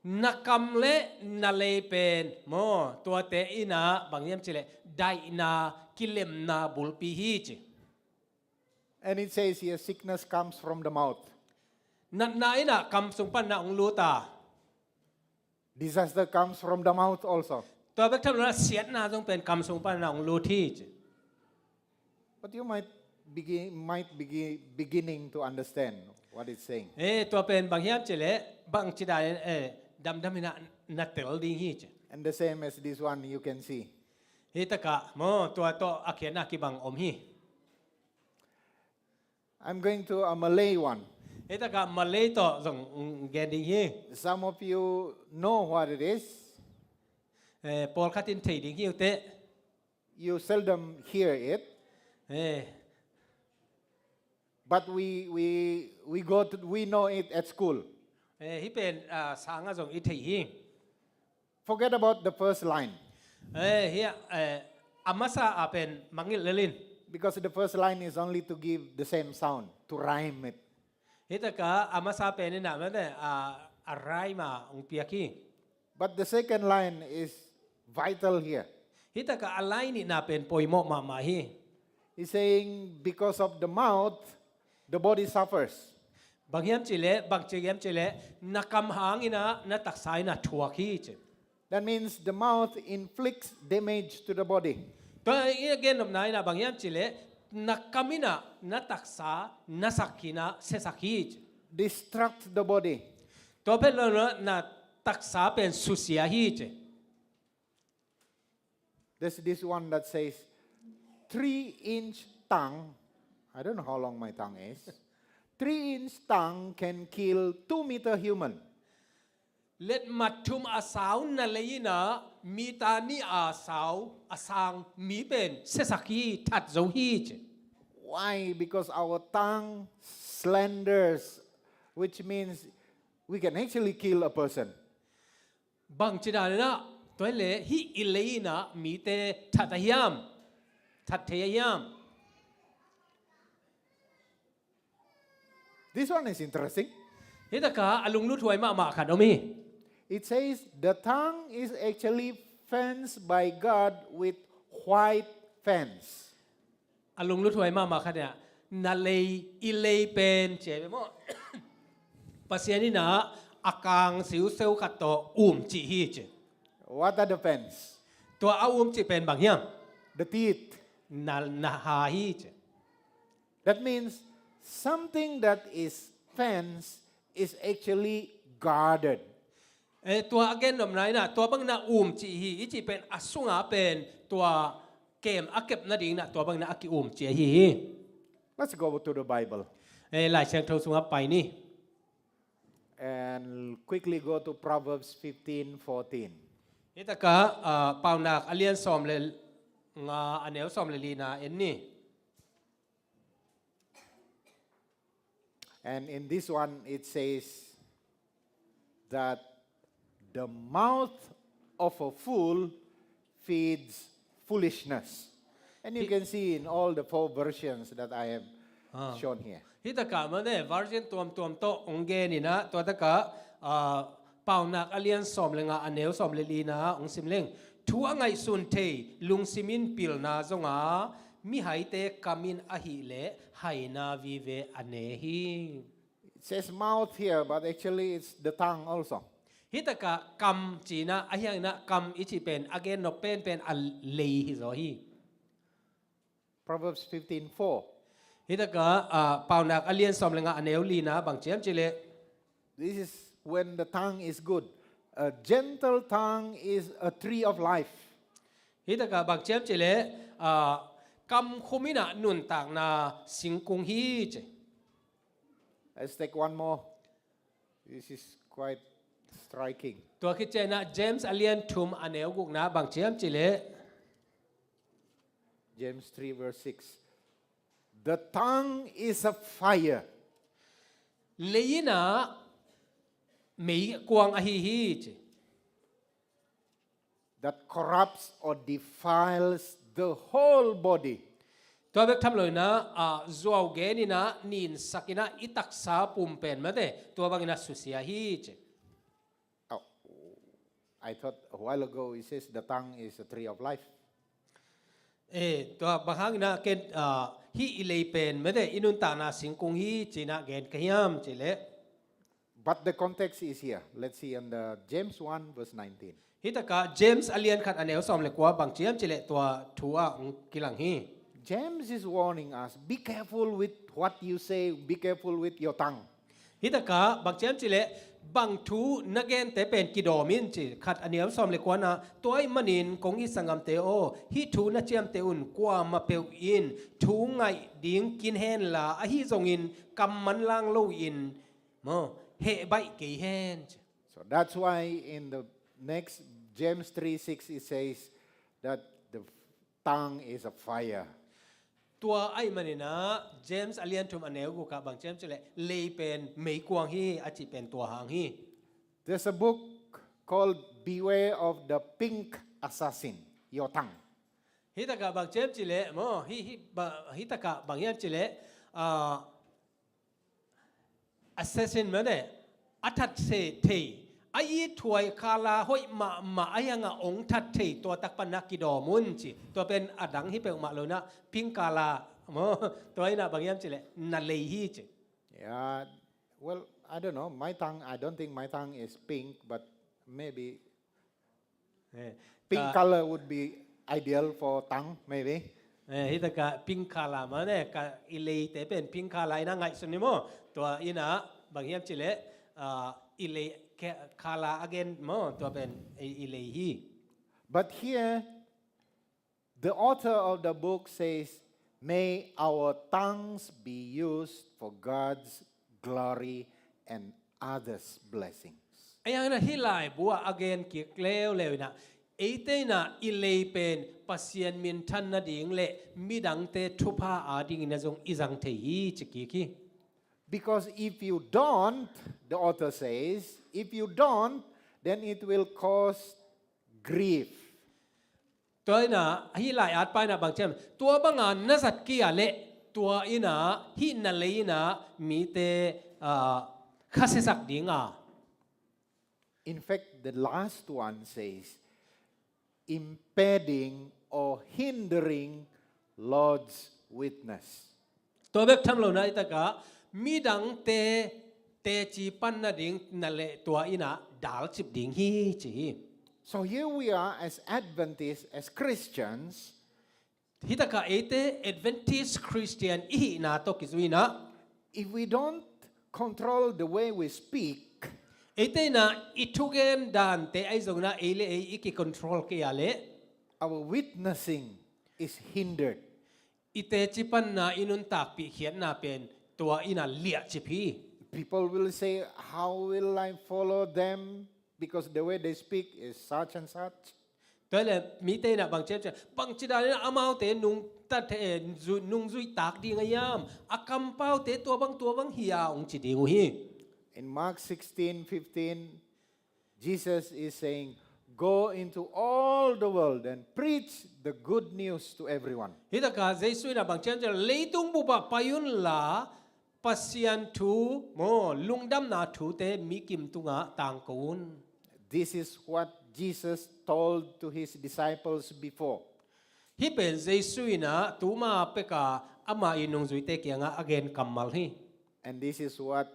na kam leh na lei pen maw, tuate in ah bang hiam cih leh daihna, kilemna bulpi hi ci. And it says here, sickness comes from the mouth. Natna in ah kam sung pan na hong lut a. Disaster comes from the mouth also. Tua bek tham lo in ah siatna zong pen kam sung pan na hong lut hi ci. But you might begin, might be beginning to understand what it's saying. Eh, tua pen bang hiam cih leh, bang ci dan in, eh, damdam in ah na tel ding hi ci. And the same as this one, you can see. Hi takah maw, tua tawh a khiatna kibang om hi. I'm going to a Malay one. Hi takah Malay tawh zong, mm, gen ding hi. Some of you know what it is. Eh, pawlkhat in thei ding hi uh teh. You seldom hear it. Eh. But we, we, we go to, we know it at school. Eh, hi pen, ah, sangah zong i thei hi. Forget about the first line. Eh, hia, eh, a masa a pen mangngilh lel in. Because the first line is only to give the same sound, to rhyme it. Hi takah a masa pen in ah, mate, a, a rhyme a hong piak hi. But the second line is vital here. Hi takah a lai nihna pen poimawh mahmah hi. He's saying, because of the mouth, the body suffers. Bang hiam cih leh, bang ci hiam cih leh, na kam hang in ah, na taksa in ah thuak hi ci. That means the mouth inflicts damage to the body. Tua i gen nopna in ah bang hiam cih leh, na kam in ah, na taksa, na sak hi in ah, siasak hi ci. Destruct the body. Tua pen lo na, na taksa pen susia hi ci. There's this one that says, three inch tongue, I don't know how long my tongue is, three inch tongue can kill two meter human. Letmat thum a sau na lei in ah, mita nih a sau, a sang mi pen siasak hi, that zo hi ci. Why? Because our tongue slanders, which means we can actually kill a person. Bang ci dan in ah, tua hi leh hih i lei in ah mite that a hiam, that thei a hiam. This one is interesting. Hi takah a lungluthuai mahmah khat om hi. It says the tongue is actually fenced by God with white fence. A lungluthuai mahmah khat in ah, na lei, i lei pen ci a hi maw. Pasian in ah a kang siuseu khat tawh umcih hi ci. What are the fence? Tua a umcih pen bang hiam? The teeth. Na, na ha hi ci. That means something that is fenced is actually guarded. Eh, tua a gen nopna in ah, tua bang in ah umcih hi, i cih pen a sungah pen tua kem a kep nading in ah, tua bang in ah a ki-umcih ahi hi. Let's go to the Bible. Eh, Lai Siangtho sungah pai ni. And quickly go to Proverbs fifteen fourteen. Hi takah, ah, Paunak a lian sawm le nga a neu sawm le lina en ni. And in this one, it says that the mouth of a fool feeds foolishness. And you Hi- can see in all the four versions that I have Ah. shown here. Hi takah mate, version tuamtuam tawh hong gen in ah, tua takah, ah, Paunak a lian sawm le nga a neu sawm le lina hong sim leng. Thu a ngaihsun thei, lungsim in pilna zong a, mihaite kam in ahih leh haina vive a ne hi. It says mouth here, but actually it's the tongue also. Hitakah kam cina a hiangna kam i cih pen a gen nop penpen a lei hi zaw hi. Proverbs fifteen four. Hitakah ah, Paunak a lian sawm le nga a neu lina bang ciam cileh. This is when the tongue is good. A gentle tongue is a tree of life. Hitakah bang ciam cileh ah, kam khum inah nuntakna singkung hi ci. Let's take one more. This is quite striking. Tua khit cianah James a lian thum a neu gukna bang ciam cileh. James three verse six. The tongue is a fire. Lei inah meikuang ahi hi ci. That corrupts or defiles the whole body. Tua bek tham lo inah ah, zuau gen inah ninsak inah i taksa pumpen mate tua bang inah susia hi ci. Oh, I thought a while ago it says the tongue is a tree of life. Eh, tua bang hang inah ken ah, hih i lei pen mate i nuntakna singkung hi cinah gen ka hiam cileh. But the context is here. Let's see in the James one verse nineteen. Hitakah James a lian khat a neu sawm le kua bang ciam cileh tua thu ah hong kilang hi. James is warning us, be careful with what you say, be careful with your tongue. Hitakah bang ciam cileh bang thu na gente pen kidawm in ci khat a neu sawm le kuana tua ih manin kong i sanggamte aw hih thu na ciamte un kuamah peuh in thu ngaih ding kin henla ahi zongin kam manlang loin maw heh baih kei hen ci. So that's why in the next James three six it says that the tongue is a fire. Tua ahih maninah James a lian thum a neu gukah bang ciam cileh lei pen meikuang hi a cih pen tua hang hi. There's a book called Beware of the Pink Assassin, Your Tongue. Hitakah bang ciam cileh maw hi, hi, ba, hitakah bang hiam cileh ah, assassin mane a that se thei a i thuai khala hoih mahmah a hiangah ong that thei tua tak panah kidawm un ci. Tua pen a dang hi peuhmah lonah pink khala maw tua inah bang hiam cileh na lei hi ci. Yeah, well, I don't know. My tongue, I don't think my tongue is pink, but maybe Eh, pink ka- color would be ideal for tongue, maybe. Eh, hitakah pink khala mane ka i leite pen pink khala inah ngaihsun ni maw tua inah bang hiam cileh ah, i lei ke- khala again maw tua pen i, i lei hi. But here, the author of the book says, may our tongues be used for God's glory and others' blessings. A hiangin ah hih laibu ah a gen kik leuleu inah eite inah i lei pen Pasian minthan nading le midangte thupha a dingin a zong i zang thei hi ci kik hi. Because if you don't, the author says, if you don't, then it will cause grief. Tua inah hih lai-at pa inah bang ciam tua banga na zat kei a leh tua inah hih na lei inah mite ah, khasiasak dinga. In fact, the last one says, impeding or hindering Lord's witness. Tua bek tham lo na hitakah midangte teci pan nading na leh tua inah dalcip ding hi ci hi. So here we are as Adventists, as Christians. Hitakah eite Adventist Christian i hihna tawh kizui inah If we don't control the way we speak, eite inah i thugen dante ahi zong inah ei le ei i kicontrol kei a leh our witnessing is hindered. I teci panna i nuntakpih khiatna pen tua inah liahcip hi. People will say, how will I follow them? Because the way they speak is such and such. Tua le mite inah bang ciam ciam bang ci dan inah amaute nung tat eh, zu- nung zuih tak ding a hiam a kampaute tua bang tua bang hi a ong ci ding uh hi. In Mark sixteen fifteen, Jesus is saying, go into all the world and preach the good news to everyone. Hitakah Jesu inah bang ciam ciam leitung bupah pai unla Pasian thu maw lungdamna thute mi kim tungah tangko un. This is what Jesus told to his disciples before. Hih pen Jesu inah tuma peka ama i nungzuite kiangah a gen kammal hi. And this is what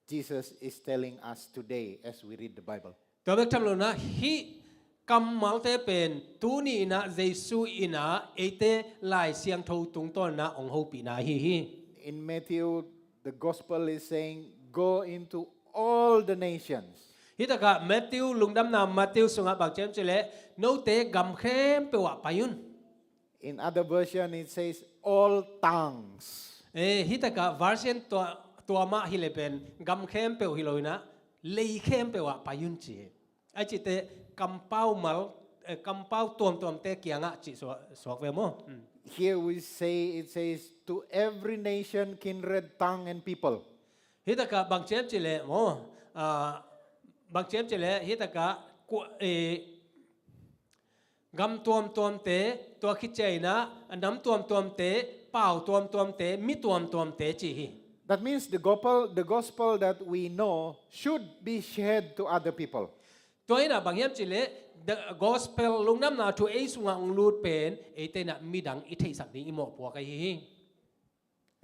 Jesus is telling us today as we read the Bible. Tua bek tham lo-in ah hih kammalte pen tuni-in ah Jesu in ah eite Lai Siangtho tungtawn-in ah hong hopihna ahi hi. In Matthew, the gospel is saying, "Go into all the nations." Hih takah Matthew, lungdamna Matthew sungah bang ci hiam cih leh, "Note gam khempeuh ah pai un." In other version, it says, "All tongues." Eh, hih takah version tua, tua mah hi leh pen gam khempeuh hi lo-in ah, lei khempeuh ah pai un ci hi. Ahih ciangin kampau mal, eh, kampau tuamtuamte kiangah cih suak, suak ve maw. Hmm. Here we say, it says, "To every nation, kindred, tongue, and people." Hih takah bang ci hiam cih leh maw, ah, bang ci hiam cih leh, hih takah kua, eh, gam tuamtuamte, tua khit ciangin ah nam tuamtuamte, pau tuamtuamte, mi tuamtuamte ci hi. That means the gospel, the gospel that we know should be shared to other people. Tua in ah bang hiam cih leh, the gospel, lungdamna thu ei sungah hong lut pen eite in ah midang i theihsak ding i mawhpuak ahi hi.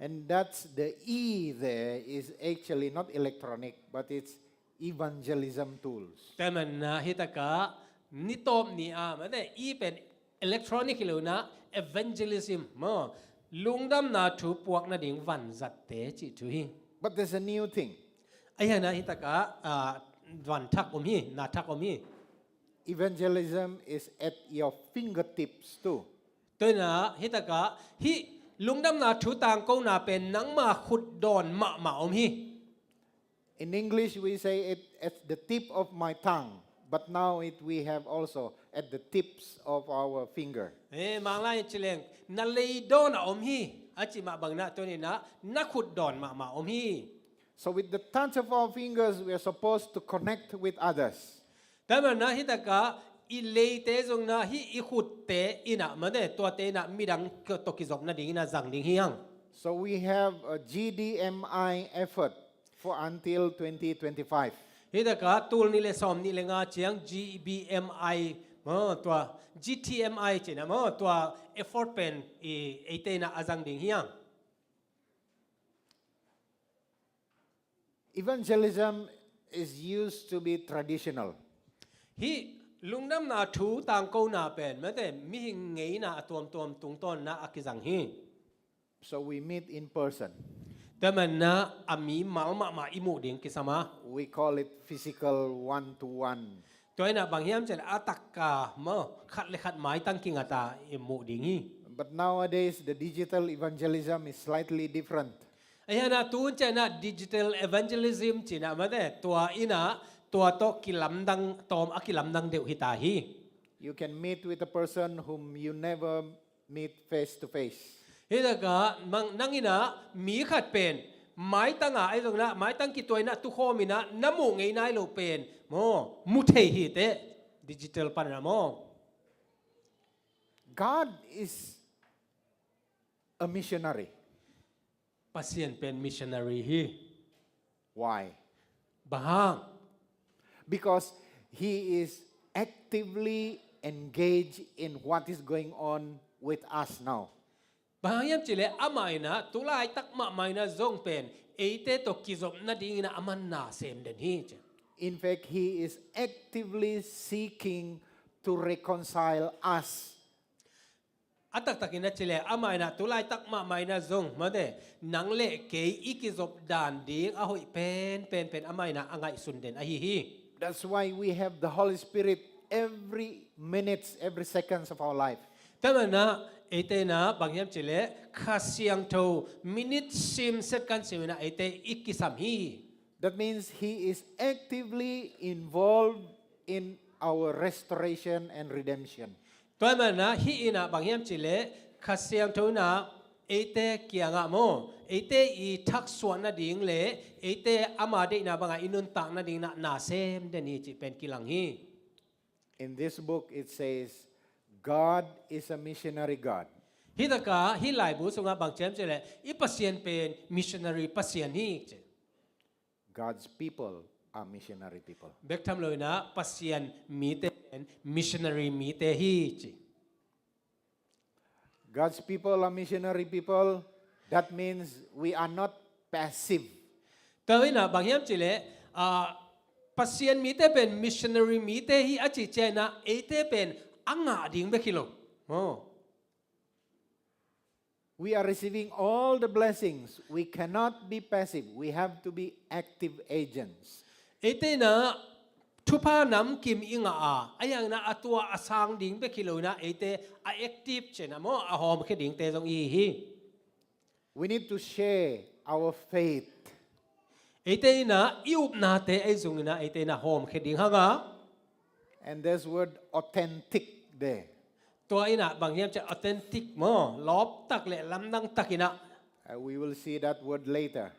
And that's the E there is actually not electronic, but it's evangelism tools. Tua ahih manin ah hih takah ni tawp ni a, mate, E pen electronic hi lo-in ah evangelism maw, lungdamna thu puak nading vanzatte cih thu hi. But there's a new thing. Ahih hangin ah hih takah, ah, van thak om hi, na thak om hi. Evangelism is at your fingertips too. Tua in ah hih takah hih lungdamna thu tangkona pen nangma khutdawn mahmah om hi. In English, we say it at the tip of my tongue, but now it, we have also at the tips of our finger. Eh, Manglai in ci leng, na leidawn ah om hi, a cih mah bangin ah tuni-in ah na khutdawn mahmah om hi. So with the touch of our fingers, we are supposed to connect with others. Tua ahih manin ah hih takah i leite zong in ah hih i khutte in ah, mate, tuate in ah midang tawh kizop nadingin ah zang ding hi hang. So we have a G D M I effort for until twenty twenty-five. Hih takah tul nih le sawm nih le nga ciang G B M I maw, tua G T M I ci-in ah maw, tua effort pen i eite in ah a zang ding hi hang. Evangelism is used to be traditional. Hih lungdamna thu tangkona pen, mate, mihing ngeina a tuamtuam tungtawn-in ah a kizang hi. So we meet in person. Tua ahih manin ah a mimal mahmah i muh ding kisam a. We call it physical one-to-one. Tua in ah bang hiam cih leh a taka maw, khat le khat maitang kingat a i muh ding hi. But nowadays, the digital evangelism is slightly different. Ahih hangin ah tu hun ciangin ah digital evangelism ci-in ah, mate, tua in ah tua tawh kilamdang, tawm a kilamdang deuh hi ta hi. You can meet with a person whom you never meet face to face. Hih takah nang, nang in ah mi khat pen maitang ah, ahi zongin ah maitang kituak in ah tukhawm in ah na muh ngei nai lo pen maw, mu thei hi teh, digital pan in ah maw. God is a missionary. Pasian pen missionary hi. Why? Bang hang? Because he is actively engaged in what is going on with us now. Bang hang hiam cih leh amah in ah tulaitak mahmah in ah zong pen eite tawh kizop nadingin ah aman na sem den hi ci. In fact, he is actively seeking to reconcile us. A taktakin a cih leh amah in ah tulaitak mahmah in ah zong, mate, nang le kei i kizop dan ding a hoih penpen pen amah in ah a ngaihsun den ahi hi. That's why we have the Holy Spirit every minutes, every seconds of our life. Tua ahih manin ah eite in ah bang hiam cih leh Kha Siangtho minute sim, second sim in ah eite i kisam hi. That means he is actively involved in our restoration and redemption. Tua ahih manin ah hih in ah bang hiam cih leh Kha Siangtho in ah eite kiangah maw, eite i thaksuah nading le eite ama deihna bangah i nuntak nadingin ah na sem den hi cih pen kilang hi. In this book, it says, "God is a missionary God." Hih takah hih laibu sungah bang ci hiam cih leh i Pasian pen missionary Pasian hi ci. God's people are missionary people. Bek tham lo-in ah Pasian mite pen missionary mite hi ci. God's people are missionary people. That means we are not passive. Tua in ah bang hiam cih leh, ah, Pasian mite pen missionary mite hi a cih ciangin ah eite pen a ngah ding bek hi lo. Oh. We are receiving all the blessings. We cannot be passive. We have to be active agents. Eite in ah thupha namkim i ngah a, a hiangin ah a tua a sang ding bek hi lo in ah eite a active cih in ah maw, a hawmkhia dingte zong i hi hi. We need to share our faith. Eite in ah i upnate ei zong in ah eite in ah hawmkhia ding hang a. And there's word authentic there. Tua in ah bang hiam cih leh authentic maw, lawptak le lamdangtak in ah. Uh, we will see that word later.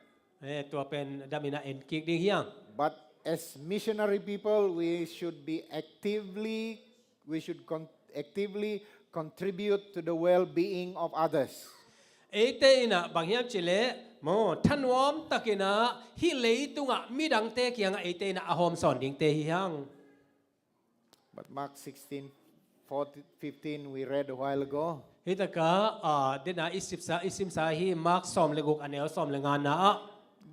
Eh, tua pen dam in ah en kik ding hi hang. But as missionary people, we should be actively, we should con- actively contribute to the well-being of others. Eite in ah bang hiam cih leh maw, thanuamtak in ah hih leitungah midangte kiangah eite in ah a hawmsawn dingte hi hang. But Mark sixteen, fourteen, fifteen, we read a while ago. Hi tak ah, ah, den a i simsa, i simsa hi Mark sawm le guk a neu sawm le nga na ah.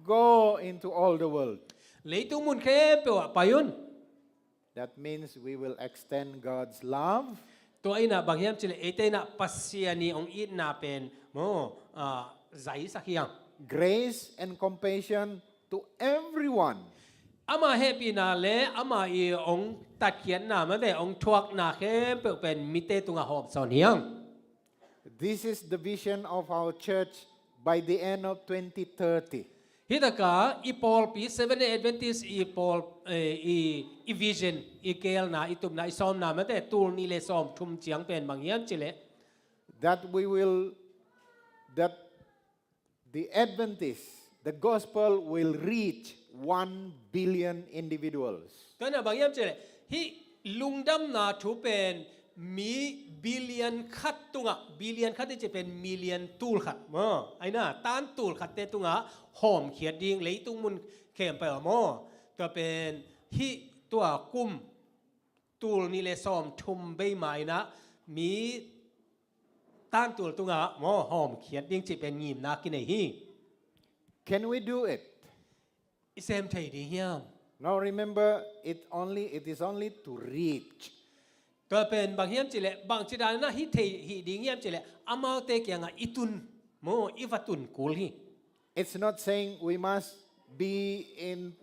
Go into all the world. Leitung mun khempeuh ah pai un. That means we will extend God's love. Tua in ah bang hiam cih leh eite in ah Pasian i hong itna pen maw, ah, zaisak hi hang. Grace and compassion to everyone. Ama hehpihna le ama i hong tatkhiatna mate hong thuakna khempeuh pen mite tungah hawmsawn hi hang. This is the vision of our church by the end of twenty thirty. Hi tak ah i pawlpi Seventh-day Adventist i pawl, eh, i, i vision, i keelna, i tupna, i sawmna mate tul nih le sawmthum ciang pen bang hiam cih leh. That we will, that the Adventist, the gospel will reach one billion individuals. Tua in ah bang hiam cih leh hih lungdamna thu pen mi billion khat tungah, billion khat i cih pen million tul khat maw, a hi in ah tan tul khatte tungah hawmkhiat ding leitung mun khempeuh ah maw. Tua pen hih tua kum tul nih le sawmthum bei ma in ah mi tan tul tungah maw hawmkhiat ding cih pen ngimna kinei hi. Can we do it? I sem thei ding hiam? Now remember, it only, it is only to reach. Tua pen bang hiam cih leh, bangci dan in ah hih thei hi ding hiam cih leh, amaute kiangah i tun maw, i va tun kul hi. It's not saying we must be in,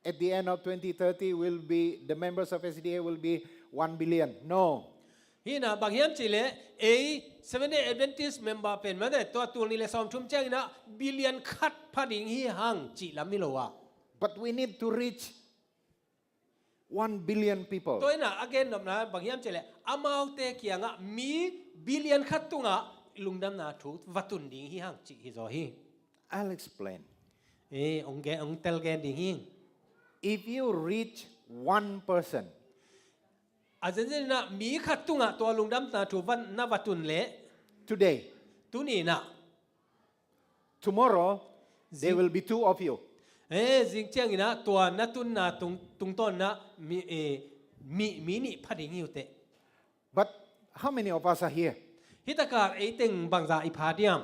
at the end of twenty thirty, will be, the members of S D A will be one billion. No. Hi in ah bang hiam cih leh, ei Seventh-day Adventist member pen mate tua tul nih le sawmthum ciangin ah billion khat pha ding hi hang cih lam hi lo a. But we need to reach one billion people. Tua in ah a gennopna bang hiam cih leh, amaute kiangah mi billion khat tungah lungdamna thu va tun ding hi hang cih hi zaw hi. I'll explain. Eh, hong gen, hong tel gen ding hi. If you reach one person, a zenzen in ah mi khat tungah tua lungdamna thu va, na va tun leh, today, tuni in ah, tomorrow, there will be two of you. Eh, zing ciangin ah tua na tunna tung, tungtawn in ah mi, eh, mi, mi nih pha ding hi uh teh. But how many of us are here? Hi tak ah ei teng bangzah i pha diam?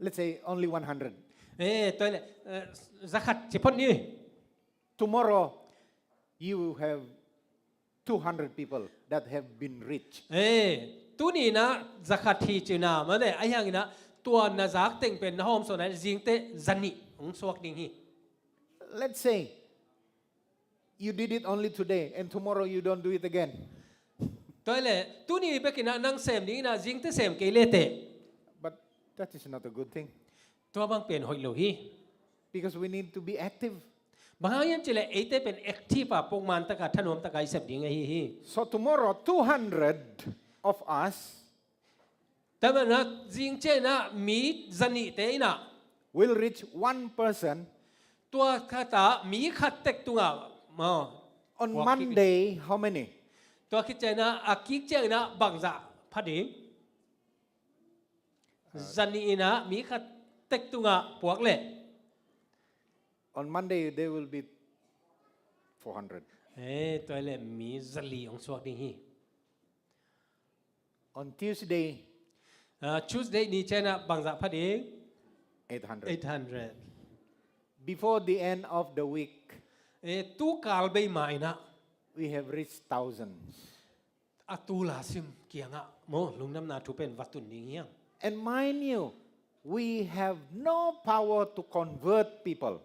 Let's say only one hundred. Eh, tua leh, eh, za khat ci phot ni. Tomorrow, you have two hundred people that have been reached. Eh, tuni in ah za khat hi ci na mate, a hiangin ah tua na zak teng pen na hawmsawn a, zingteh za nih hong suak ding hi. Let's say you did it only today and tomorrow you don't do it again. Tua leh, tuni bek in ah nang sem ding in ah zingteh sem kei le teh. But that is not a good thing. Tua bang pen hoih lo hi. Because we need to be active. Bang hang hiam cih leh eite pen active a, pongman tak a, thanuam tak a i sep ding ahi hi. So tomorrow, two hundred of us Tua manin ah zing ciangin ah mi za nihte in ah, will reach one person. Tua khat ah mi khat tek tungah, maw, On puak kik. Monday, how many? Tua khit ciangin ah, a kik ciangin ah bangzah pha ding? Za nih in ah mi khat tek tungah puak leh. On Monday, there will be four hundred. Eh, tua leh mi za li hong suak ding hi. On Tuesday, Ah, Tuesday ni ciangin ah bangzah pha ding? eight hundred. Eight hundred. Before the end of the week, Eh, tu kal bei mah in ah. We have reached thousands. A tul a sim kiangah maw, lungdamna thu pen va tun ding hi hang. And mind you, we have no power to convert people.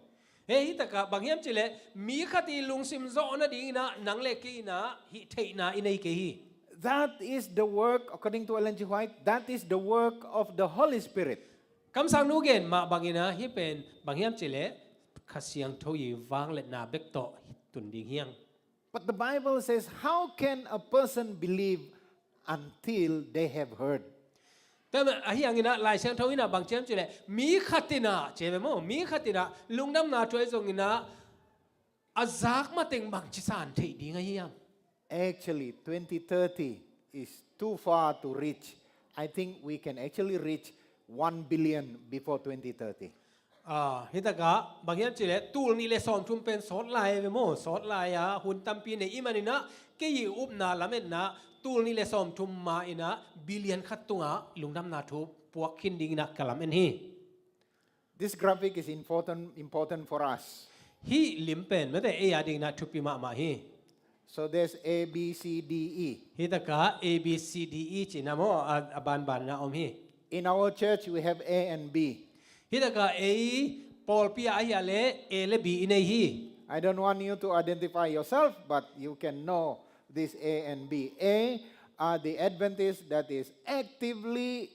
He, hi takah bang hiam cih leh mi khat i lungsim zawh nading in ah nang le kei in ah hih theihna i nei kei hi. That is the work, according to Ellen G. White, that is the work of the Holy Spirit. Kamsangnu gen mah bang in ah hih pen bang hiam cih leh Kha Siangtho i vangliatna bek tawh tun ding hi hang. But the Bible says, "How can a person believe until they have heard?" Tua ahih hangin ah Lai Siangtho in ah bang ci hiam cih leh mi khat in ah, ci ve maw, mi khat in ah lungdamna thu ahi zongin ah a zak mateng bangci san theih ding ahi hiam? Actually, twenty thirty is too far to reach. I think we can actually reach one billion before twenty thirty. Ah, hi takah bang hiam cih leh tul nih le sawmthum pen sawt lai ve maw, sawt lai a hun tampi nei i hih manin ah kei i upna lametna tul nih le sawmthum ma in ah billion khat tungah lungdamna thu puak khin ding in ah ka lamen hi. This graphic is important, important for us. Hih lim pen mate ei a ding in ah thupi mahmah hi. So there's A, B, C, D, E. Hi takah A, B, C, D, E ci-in ah maw, a, a banban in ah om hi. In our church, we have A and B. Hi takah ei pawlpi ah ahi a leh A le B i nei hi. I don't want you to identify yourself, but you can know this A and B. A are the Adventists that is actively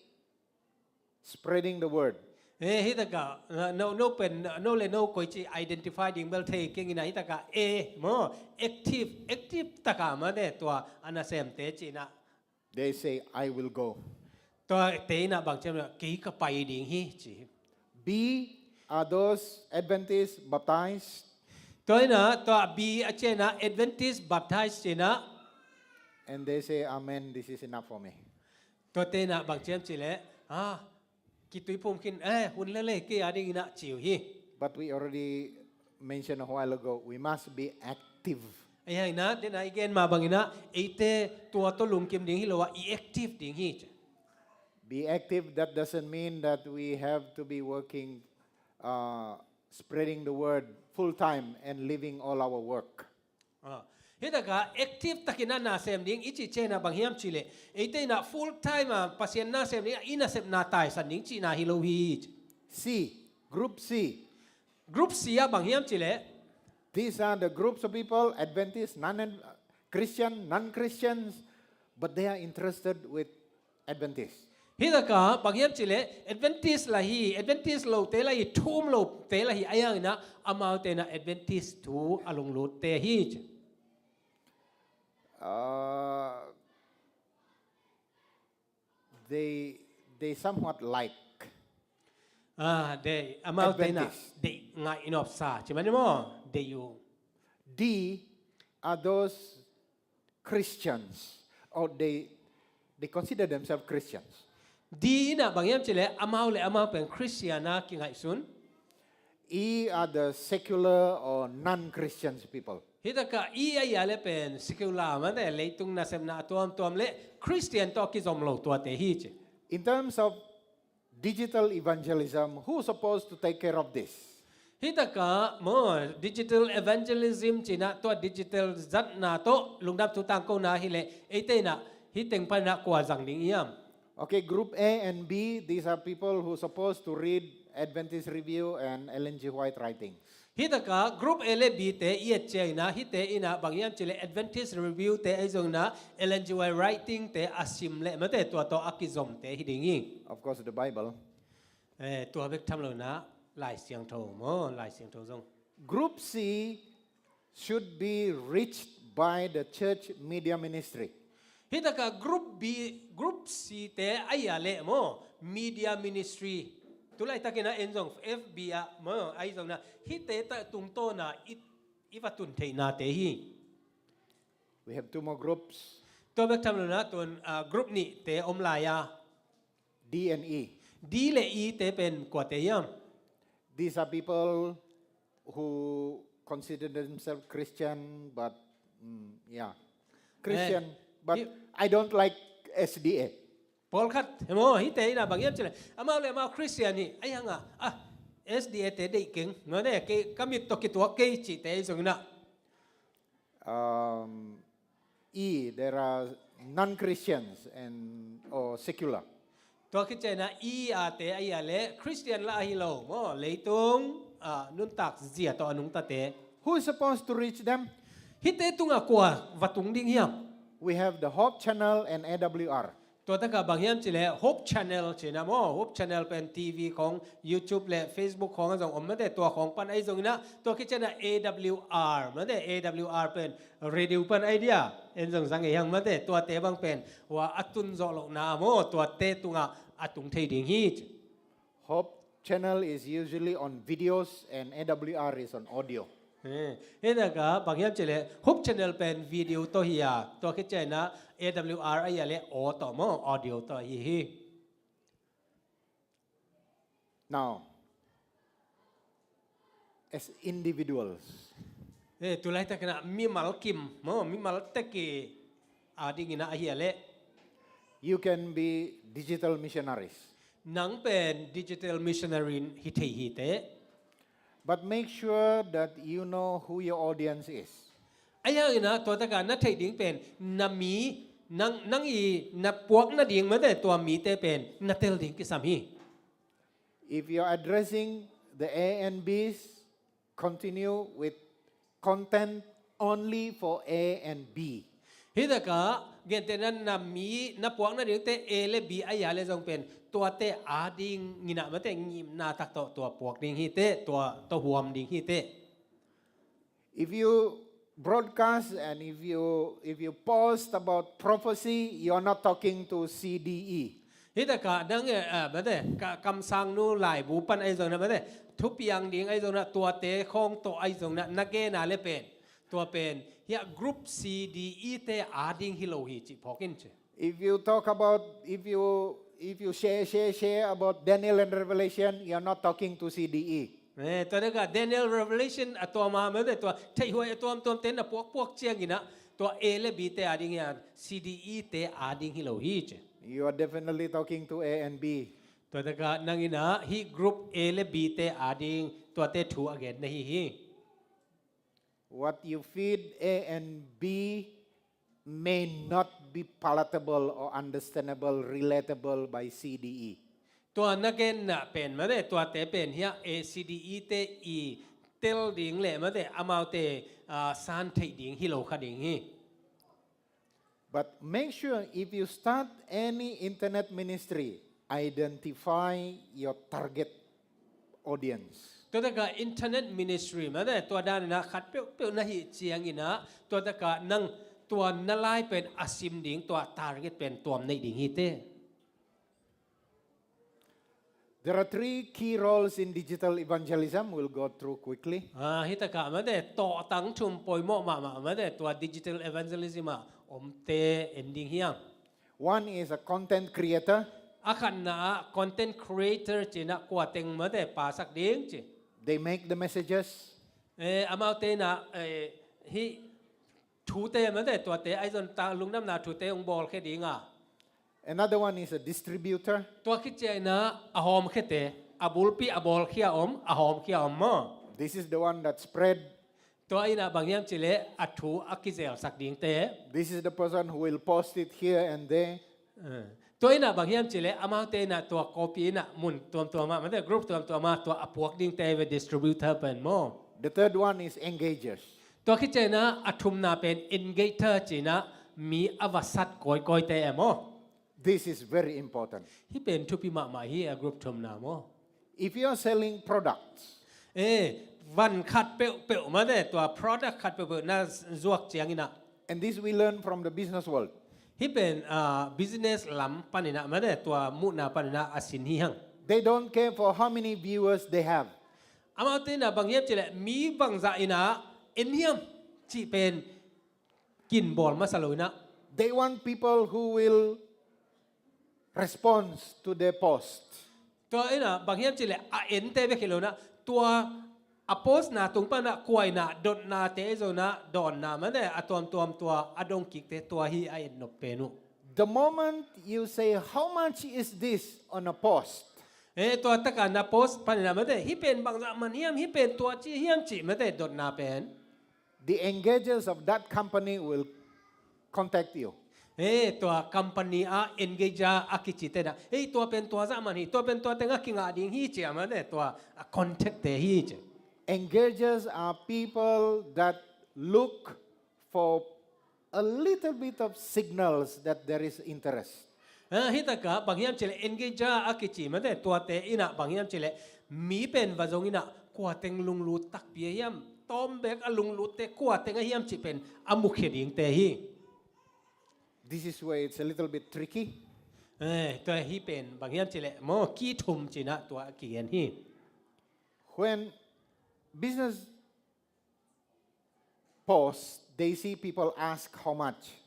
spreading the word. Eh, hi takah, no, no pen, no le no koi ci identify ding bel thei keng in ah hi takah A maw, active, active takah mate tua a nasemte ci-in ah. They say, "I will go." Tuate in ah bang ci hiam, kei ka pai ding hi ci. B are those Adventist baptized. Tua in ah, tua B a ci-in ah Adventist baptized ci-in ah. And they say, "Amen, this is enough for me." Tuate in ah bang ci hiam cih leh, ah, kituiphum khin, eh, hun lel e, kei a ding in ah ci uh hi. But we already mentioned a while ago, we must be active. Ahih hangin ah, den a i gen mah bangin ah, eite tua tawh lungkim ding hi lo a, i active ding hi. Be active, that doesn't mean that we have to be working, uh, spreading the word full time and leaving all our work. Ah, hi takah active takin a nasem ding i cih ciang in ah bang hiam cih leh, eite in ah full time a Pasian nasem ding a i nasepna taisan ding cihna hi lo hi. C, group C. Group C ah bang hiam cih leh, these are the groups of people, Adventist, non-, Christian, non-Christians, but they are interested with Adventist. Hi takah bang hiam cih leh Adventist lah hi, Adventist lote lah hi, thu um lote lah hi, ahih hangin ah amaute in ah Adventist thu a lunglutte hi. Uh, they, they somewhat like, ah, they, amaute in ah Adventist. They ngaih nopsa ci mah ni maw, they, you. D are those Christians, or they, they consider themselves Christians. D in ah bang hiam cih leh amau le amau pen Christian a kingaihsun. E are the secular or non-Christians people. Hi takah E ahi a leh pen secular mate, leitung nasepna a tuamtuam le Christian tawh kizom lo tuate hi ci. In terms of digital evangelism, who's supposed to take care of this? Hi takah maw, digital evangelism ci-in ah, tua digital zatna tawh lungdam thu tangkona hi leh, eite in ah hih teng pan in ah kua zang ding hiam? Okay, group A and B, these are people who supposed to read Adventist Review and Ellen G. White writing. Hi takah group A le B te i et ciangin ah, hihte in ah bang hiam cih leh Adventist Review te ahi zongin ah Ellen G. White writing te a sim leh mate, tua tawh a kizomte hi ding hi. Of course, the Bible. Eh, tua bek tham lo in ah Lai Siangtho maw, Lai Siangtho zong. Group C should be reached by the church media ministry. Hi takah group B, group C te ahi a leh maw, media ministry. Tu laitakin ah en zong F B ah maw, ahi zongin ah hihte tungtawn ah i, i va tun theihnate hi. We have two more groups. Tua bek tham lo in ah tun, ah, group nihte om lai a. D and E. D le E te pen kuate hiam? These are people who consider themselves Christian, but, mm, yeah. Christian, eh, but I don't like S D A. Pawlkhat, hi maw, hihte in ah bang hiam cih leh, amau le amau Christian hi, ahih hang ah, ah, S D A te deih keng, no ne, kei, ka mit tawh kituak kei cihte hi zongin ah. Um, E, there are non-Christians and or secular. Tua khit ciangin ah E, A te a hia leh Christian lah ahi lo maw, leitung ah nuntak zia tawh a nungtate. Who is supposed to reach them? Hihte tungah kua va tung ding hiam? We have the Hope Channel and A W R. Tua takah bang hiam cih leh Hope Channel ci-in ah maw, Hope Channel pen T V khawng, YouTube le Facebook khawng ah zong om mate, tua khawng pan ahi zongin ah, tua khit ciangin ah A W R mate, A W R pen radio pan ahi dia, en zong zang ei hang mate, tuate bang pen hua a tun zawh lohna maw, tuate tungah a tung thei ding hi ci. Hope Channel is usually on videos and A W R is on audio. Eh, hih takah bang hiam cih leh Hope Channel pen video tawh hi a, tua khit ciangin ah A W R a hia leh aw tawh maw, audio tawh ahi hi. Now, as individuals, eh, tu laitakin ah mimal kim maw, mimal tek i a dingin ah a hia leh, you can be digital missionaries. Nang pen digital missionary hi thei hi teh. But make sure that you know who your audience is. Ahi hangin ah tua takah na theih ding pen na mi, nang, nang i na puak nading mate tua mite pen na tel ding kisam hi. If you're addressing the A and Bs, continue with content only for A and B. Hih takah gentehna na mi na puak nadingte A le B a hia leh zong pen tuate a dingin ah mate ngimna tak tawh tua puak ding hi teh, tua tawh huam ding hi teh. If you broadcast and if you, if you post about prophecy, you are not talking to C D E. Hih takah nang eh, ah, mate, ka, kamsangnu laibu pan ahi zongin ah mate, thupiang ding ahi zongin ah, tuate khawng tawh ahi zongin ah na gen a leh pen, tua pen hiah group C D E te a ding hi lo hi cih phawk in ci. If you talk about, if you, if you share, share, share about Daniel and Revelation, you are not talking to C D E. Eh, tua takah Daniel, Revelation a tuam a mate, tua theihhuai a tuamtuamte na puakpuak ciangin ah tua A le B te a ding hi a, C D E te a ding hi lo hi ci. You are definitely talking to A and B. Tua takah nang in ah hih group A le B te a ding tuate thu a gen na hi hi. What you feed A and B may not be palatable or understandable, relatable by C D E. Tua na genna pen mate, tuate pen hiah A, C D E te i tel ding le mate, amaute, ah, san theih ding hi lo kha ding hi. But make sure if you start any internet ministry, identify your target audience. Tua takah internet ministry mate, tua danin ah khat peuhpeuh na hih ciangin ah, tua takah nang tua na lai pen a sim ding, tua target pen tuam neih ding hi teh. There are three key roles in digital evangelism. We'll go through quickly. Ah, hih takah mate, tawhtang thum poimawh mahmah mate, tua digital evangelism ah omte en ding hi hang. One is a content creator. A khatna ah content creator ci-in ah kua teng mate pasak ding ci. They make the messages. Eh, amaute in ah, eh, hih thute mate, tuate ahi zong ta lungdamna thute hong bawlkhia ding a. Another one is a distributor. Tua khit ciangin ah a hawmkhiate, a bulpi a bawlkhia om, a hawmkhia om maw. This is the one that spread. Tua in ah bang hiam cih leh a thu a kizelsak dingte. This is the person who will post it here and there. Eh. Tua in ah bang hiam cih leh amaute in ah tua copy in ah mun tuamtuam ah mate, group tuamtuam ah tua a puak dingte ve, distributor pen maw. The third one is engagers. Tua khit ciangin ah a thumna pen engager ci-in ah mi a va sat kawikawite e maw. This is very important. Hih pen thupi mahmah hi, a group thumna maw. If you are selling products, eh, van khat peuhpeuh mate, tua product khat peuhpeuh na zuak ciangin ah. And this we learn from the business world. Hih pen, ah, business lam panin ah mate, tua muhna panin ah a sin hi hang. They don't care for how many viewers they have. Amaute in ah bang hiam cih leh mi bangzah in ah en hiam cih pen kin bawl masa lo in ah. They want people who will respond to their post. Tua in ah bang hiam cih leh a ente bek hi lo in ah, tua a postna tung pan ah kua in ah dotnate ahi zong in ah dawnna mate, a tuamtuam tua a dong kikte tua hi a et nop pen uh. The moment you say, "How much is this?" on a post, eh, tua takah na post panin ah mate, hih pen bangzah man hiam, hih pen tua ci hiam cih mate dotna pen. the engagers of that company will contact you. Hei, tua company a engager a kici te na, hei, tua pen tua zah man hi, tua pen tua teng a kingah ding hi ci a, mate, tua a contact te hi ci. Engagers are people that look for a little bit of signals that there is interest. Hei, hi taka bang hiam cileh engager a kici, mate, tuate ina bang hiam cileh mi pen va zong ina kua teng lunglut takpi a hiam, tawm bek a lunglut te kua teng a hiam ci pen a mukhia ding te hi. This is where it's a little bit tricky. Hei, tua hi pen bang hiam cileh maw, ki thum ci na tua a kigen hi. When business post, they see people ask how much.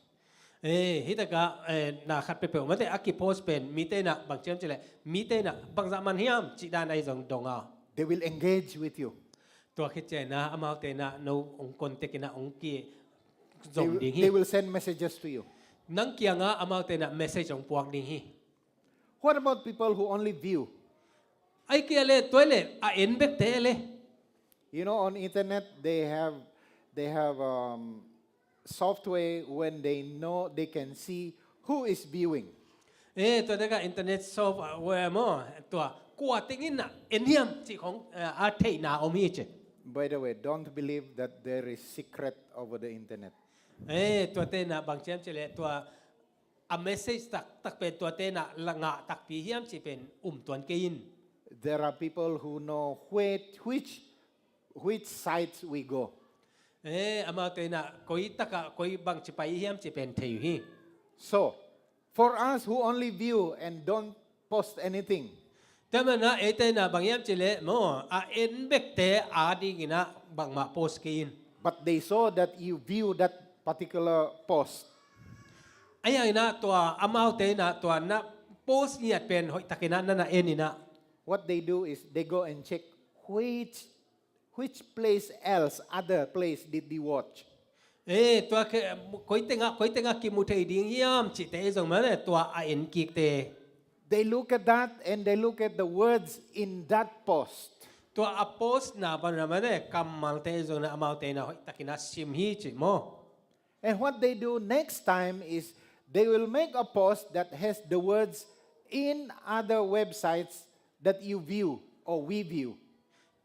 Hei, hi taka, hei, na khat peuhpeuh, mate, a kipost pen mite na bang hiam cileh, mite na bang zah man hiam ci dan ahi zong dong a. They will engage with you. Tua khit ciang na amaute na no ong contact ina ong ki They, zong will- ding hi. They will send messages to you. Nang kianga amaute na message ong puak ding hi. What about people who only view? Ai kia le, tua le a en bek te le. You know, on internet they have they have um, software when they know they can see who is viewing. Hei, tua taka internet software maw, tua kua teng ina en hiam ci khong, eh, a theihna om hi ci. By the way, don't believe that there is secret over the internet. Hei, tuate na bang hiam cileh tua a message taktak pen tuate na la ngah takpi hiam ci pen um tuan kei in. There are people who know which which which sites we go. Hei, amaute na koi taka koi bang ci pai hiam ci pen thei uh hi. So, for us who only view and don't post anything, Tua mana eite na bang hiam cileh maw, a en bek te a ding ina bangmah post kei in. but they saw that you view that particular post. Ai ina tua amaute na tua na post ngiat pen hoih tak ina na na en ina. What they do is they go and check which which place else, other place did they watch. Hei, tua ke, koi tenga, koi tenga kimu thei ding hiam ci te zong, mate, tua a en kik te. They look at that and they look at the words in that post. Tua a post na bang na, mate, kammal te zong na amaute na hoih tak ina sim hi ci maw. And what they do next time is they will make a post that has the words in other websites that you view or we view.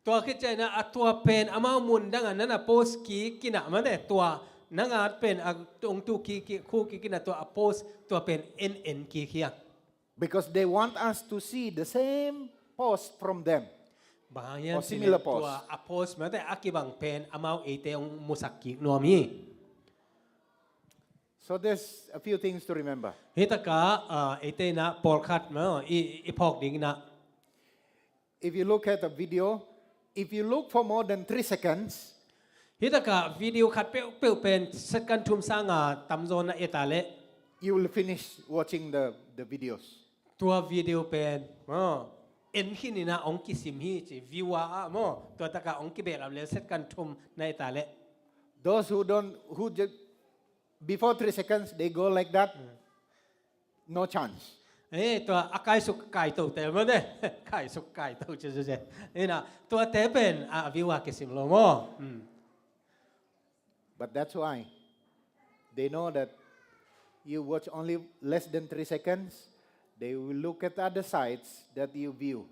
Tua khit ciang ina a tua pen amau mun dang a na na post kik ina, mate, tua nang a pen a tung tu kik kik khu kik ina tua a post tua pen en en kik hi a. Because they want us to see the same post from them. Bang hang hiam Or similar cileh post. Tua a post, mate, a kibang pen amau eite ong musak kik nuam hi. So there's a few things to remember. Hi taka, ah, eite na pawlkhat maw i, i phawk ding ina. If you look at a video, if you look for more than three seconds, Hi taka video khat peuhpeuh pen second thum sanga tamzaw na et a leh, you will finish watching the, the videos. Tua video pen maw en khin ina ong kisim hi ci, viewer ah maw, tua taka ong kibehlap leh second thum na et a leh. Those who don't, who just, before three seconds, they go like that, no chance. Eh, tua a kaisuk kaito te maw ne? Kaisuk kaito ci ci ci. Ina, tua te pen a viewer kisim lo maw. Hmm. But that's why they know that you watch only less than three seconds, they will look at other sites that you view.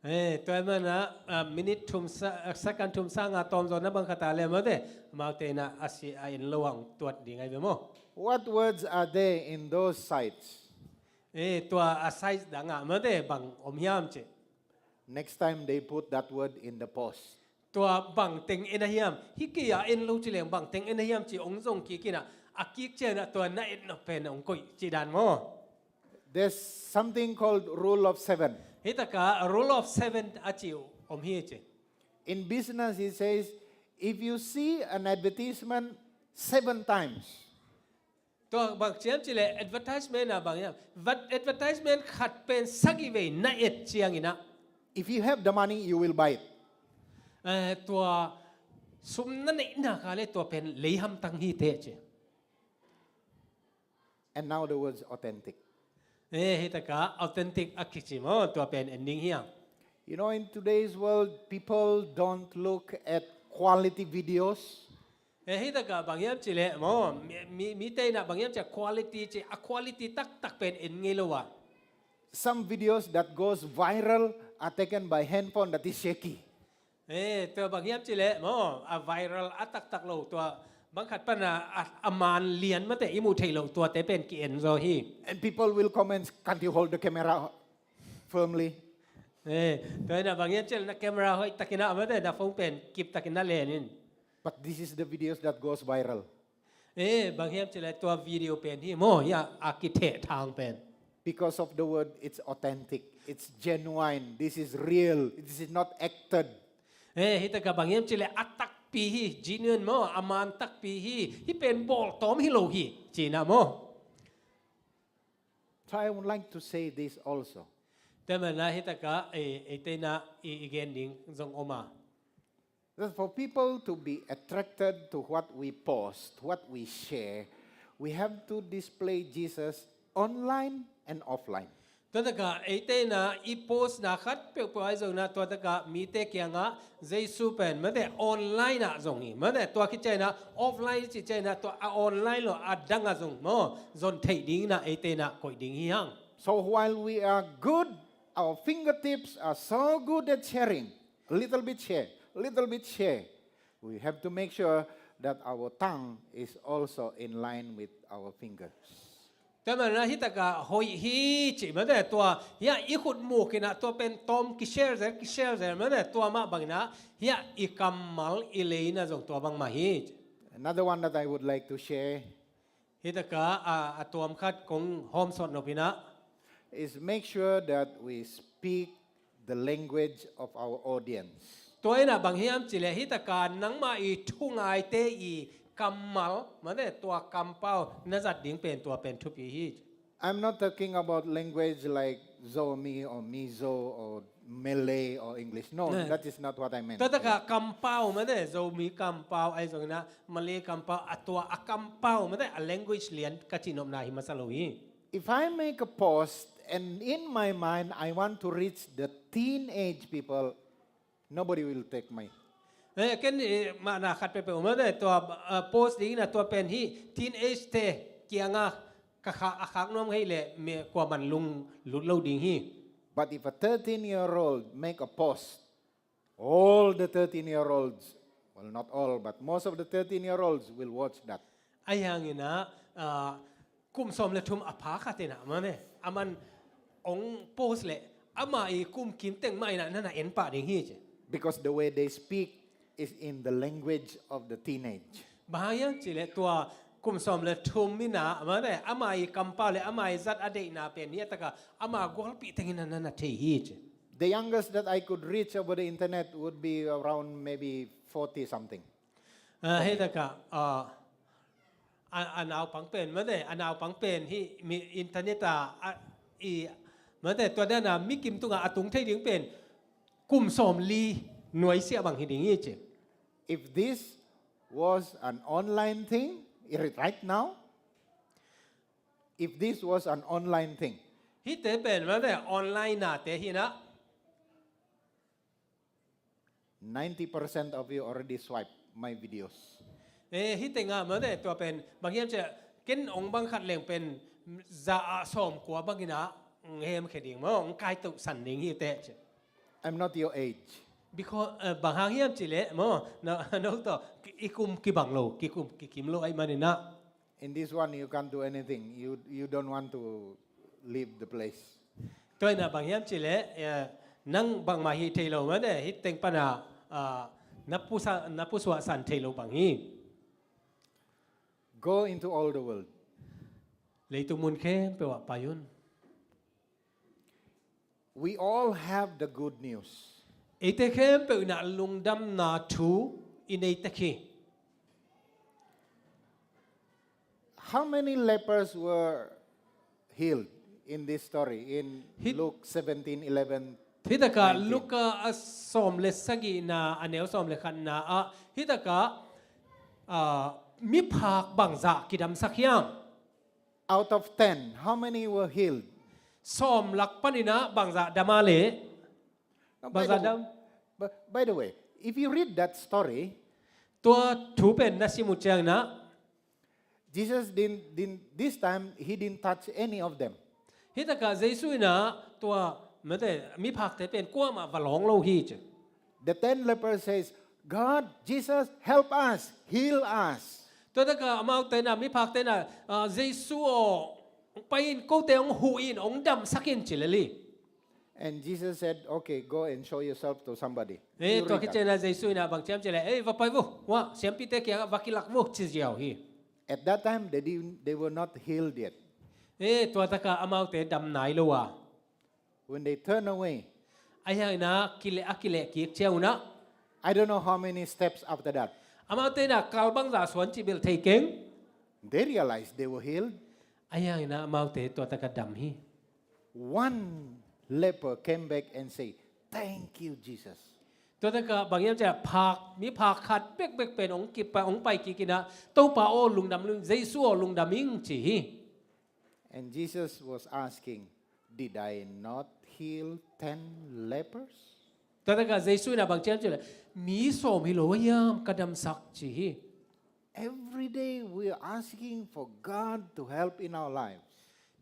Eh, tua mana, ah, minute thum sa, ah, second thum sanga tawmzaw na bang khat a leh maw te, amaute na a si a en lo ang tuat ding ai ve maw. What words are there in those sites? Eh, tua a site dang ah maw te bang om hiam ci. Next time they put that word in the post. Tua bang teng en a hiam, hi kei a en lo ci leng bang teng en a hiam ci ong zong kik ina, a kik ciang a tua na et nop pen ong koih ci dan maw. There's something called rule of seven. Hi taka rule of seven a ci om hi ci. In business, it says, if you see an advertisement seven times, Tua bang ciam ci leh advertisement a bang hiam. Vat-, advertisement khat pen sagih vei na et ciang ina. if you have the money, you will buy it. Eh, tua sum na neih nak leh tua pen lei hamtang hi te ci. And now the word's authentic. Eh, hi taka authentic a kici maw, tua pen en ding hiam. You know, in today's world, people don't look at quality videos. Eh, hih takah bang hiam cih leh maw, mi, mi, mite in ah bang hiam cih leh quality cih, a quality taktak pen en ngei lo a. Some videos that goes viral are taken by handphone that is shaky. Eh, tua bang hiam cih leh maw, a viral a taktak lo tua, bang khat pan a, a, a man lian mate i muh theih loh tuate pen ki-en zaw hi. And people will comment, "Can't you hold the camera firmly?" Eh, tua in ah bang hiam cih leh na camera hoih takin ah mate, na phone pen kip takin na len in. But this is the videos that goes viral. Eh, bang hiam cih leh tua video pen hi maw, hih a kitheh thang pen. Because of the word, it's authentic, it's genuine, this is real, this is not acted. Eh, hih takah bang hiam cih leh a takpi hi, genuine maw, a man takpi hi, hih pen bawltawm hi lo hi, ci-in ah maw. So I would like to say this also. Tua manin ah hih takah, eh, eite in ah i, i gen ding zong om a. That for people to be attracted to what we post, what we share, we have to display Jesus online and offline. Tua takah eite in ah i postna khat peuhpeuh ahi zongin ah tua takah mite kiangah Jesu pen mate online ah zong hi, mate tua khit ciangin ah offline cih ciangin ah tua a online lo a dang ah zong maw zon theih dingin ah eite in ah koih ding hi hang. So while we are good, our fingertips are so good at sharing, a little bit share, a little bit share. We have to make sure that our tongue is also in line with our fingers. Tua manin ah hih takah hoih hi cih mate tua, hih a i khut muk in ah tua pen tawm ki-share zel, ki-share zel mate tua mah bangin ah hih a i kammal i lei in ah zong tua bangmah hi. Another one that I would like to share Hih takah a, a tuam khat kong hawmsawn nop in ah is make sure that we speak the language of our audience. Tua in ah bang hiam cih leh hih takah nangmah i thungaite i kammal mate tua kampau na zat ding pen tua pen thupi hi. I'm not talking about language like Zomi or Mizo or Malay or English. No, Eh. That is not what I meant. Tua takah kampau mate, Zomi kampau ahi zongin ah Malay kampau, a tua a kampau mate, a language lian ka cih nopna hi masa lo hi. If I make a post and in my mind I want to reach the teenage people, nobody will take my. Eh, ken, eh, mahna khat peuhpeuh om mate, tua, ah, post dingin ah tua pen hih teenage te kiangah ka kha-, a khak nuam ngei leh mi kuaman lunglut lo ding hi. But if a thirteen year old make a post, all the thirteen year olds, well, not all, but most of the thirteen year olds will watch that. Ahi hangin ah, ah, kum sawm le thum a pha khat in ah mate, aman ong post leh ama i kum kim teng mah in ah na na en pah ding hi ci. Because the way they speak is in the language of the teenage. Bang hang hiam cih leh tua kum sawm le thum in ah mate, ama i kampau le ama i zat a deihna pen hih takah ama gualpih teng in ah na na thei hi ci. The youngest that I could reach over the internet would be around maybe forty something. Ah, hih takah, ah, a, a naupang pen mate, a naupang pen hih mi internet ah, ah, i, mate, tua dan a mi kim tungah a tung thei ding pen kum sawm li nuai siah bang hi ding hi ci. If this was an online thing, i-, right now, if this was an online thing, Hihte pen mate online nate hi in ah ninety percent of you already swipe my videos. Eh, hih tengah mate tua pen bang hiam cih leh ken ong bang khat leng pen za ah sawmkua bangin ah ong hemkhia ding maw, ong kaituh san ding hi teh ci. I'm not your age. Because, eh, bang hang hiam cih leh maw, na, no tawh i kum kibang lo, ki kum kikim lo ahih manin ah. In this one, you can't do anything. You, you don't want to leave the place. Tua in ah bang hiam cih leh, eh, nang bangmah hih thei lo mate, hih teng pan ah, ah, na pusa-, na pusuahsan thei lo bang hi. Go into all the world. Leitung mun khempeuh ah pai un. We all have the good news. Eite khempeuh in ah lungdamna thu i nei tek hi. How many lepers were healed in this story in Hih- Luke seventeen eleven? Hih takah nineteen. Luka a sawm le sagihna, a neu sawm le khatna ah, hih takah, ah, miphak bangzah kidamsak hiam? Out of ten, how many were healed? Sawm lak panin ah bangzah dam a leh? Now, by, the, Bangzah dam? But by the way, if you read that story, Tua thu pen na sim uh ciangin ah, Jesus didn't, didn't, this time he didn't touch any of them. Hih takah Jesu in ah tua, mate, miphakte pen kuamah va lawng lo hi ci. The ten lepers says, "God, Jesus, help us, heal us." Tua takah amaute in ah, miphakte in ah, "Ah, Jesu aw, hong pai in, kote hong huh in, hong damsak in," ci lel hi. And Jesus said, "Okay, go and show yourself to somebody." Eh, tua khit ciangin ah Jesu in ah bang ci hiam cih leh, "Ei, va pai vo, hua siampite kiangah va kilak vo," ci ziau hi. At that time, they didn't, they were not healed yet. Eh, tua takah amaute dam nai lo a. When they turn away, ahi hangin ah kileh, a kileh kik ciang un ah, I don't know how many steps after that, amaute in ah kal bangzah suan cih bel thei keng. They realized they were healed. Ahi hangin ah amaute tua takah dam hi. One leper came back and say, "Thank you, Jesus." Tua takah bang hiam cih leh phak, miphak khat bekbek pen hong kipai, hong pai kik in ah, "Topa aw, lungdam ing, Jesu aw, lungdam ing," ci hi. And Jesus was asking, "Did I not heal ten lepers?" Tua takah Jesu in ah bang ci hiam cih leh, "Mi sawm hi lo hiam ka damsak?" ci hi. Every day we are asking for God to help in our lives.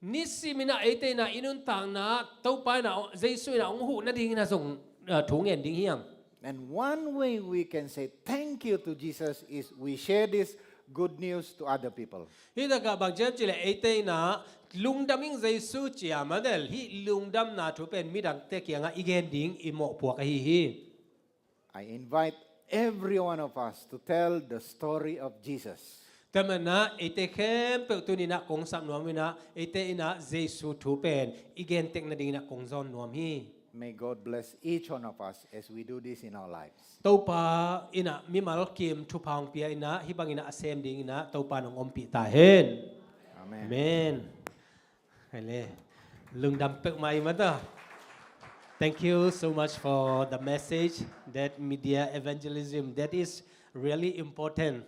Nisim in ah eite in ah i nuntakna Topa in ah, Jesu in ah hong huh nading in ah zong, ah, thu ngen ding hi hang. And one way we can say thank you to Jesus is we share this good news to other people. Hih takah bang ci hiam cih leh eite in ah lungdam ing Jesu ci a, mate, hih lungdamna thu pen midangte kiangah i gen ding i mawhpuak ahi hi. I invite every one of us to tell the story of Jesus. Tua manin ah eite khempeuh tuni in ah kong sap nuam in ah, eite in ah Jesu thu pen i gen tek nading in ah kong zawn nuam hi. May God bless each one of us as we do this in our lives. Topa in ah mimal kim thupha hong pia in ah, hih bangin ah a sem ding in ah Topa in hong ompih ta hen. Amen. Amen. Hai le. Lungdam peuhmah i mata. Thank you so much for the message, that media evangelism, that is really important.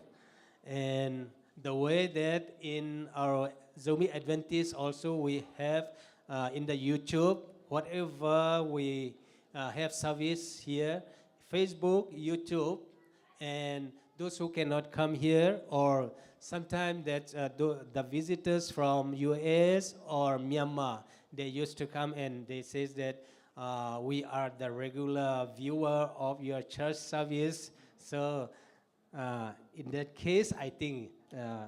And the way that in our Zomi Adventist also we have, uh, in the YouTube, whatever we, uh, have service here, Facebook, YouTube, and those who cannot come here, or sometimes that, uh, the, the visitors from U S or Myanmar, they used to come and they says that, uh, "We are the regular viewer of your church service." So, uh, in that case, I think, uh,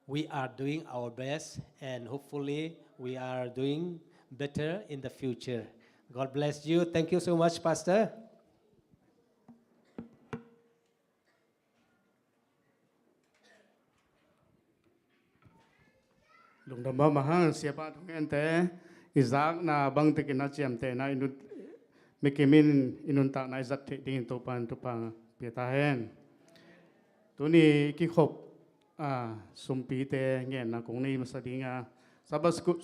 we are doing our best, and hopefully we are doing better in the future. God bless you. Thank you so much, Pastor. Lungdam mahmah hang, siapa thungente, i zakna bangtekin a ciamtehna i nut, mikimin i nuntakna i zat theih dingin Topan thupha pia ta hen. Tuni kikhop, a, sumpite ngenna kong nei masa dinga, Sabbath school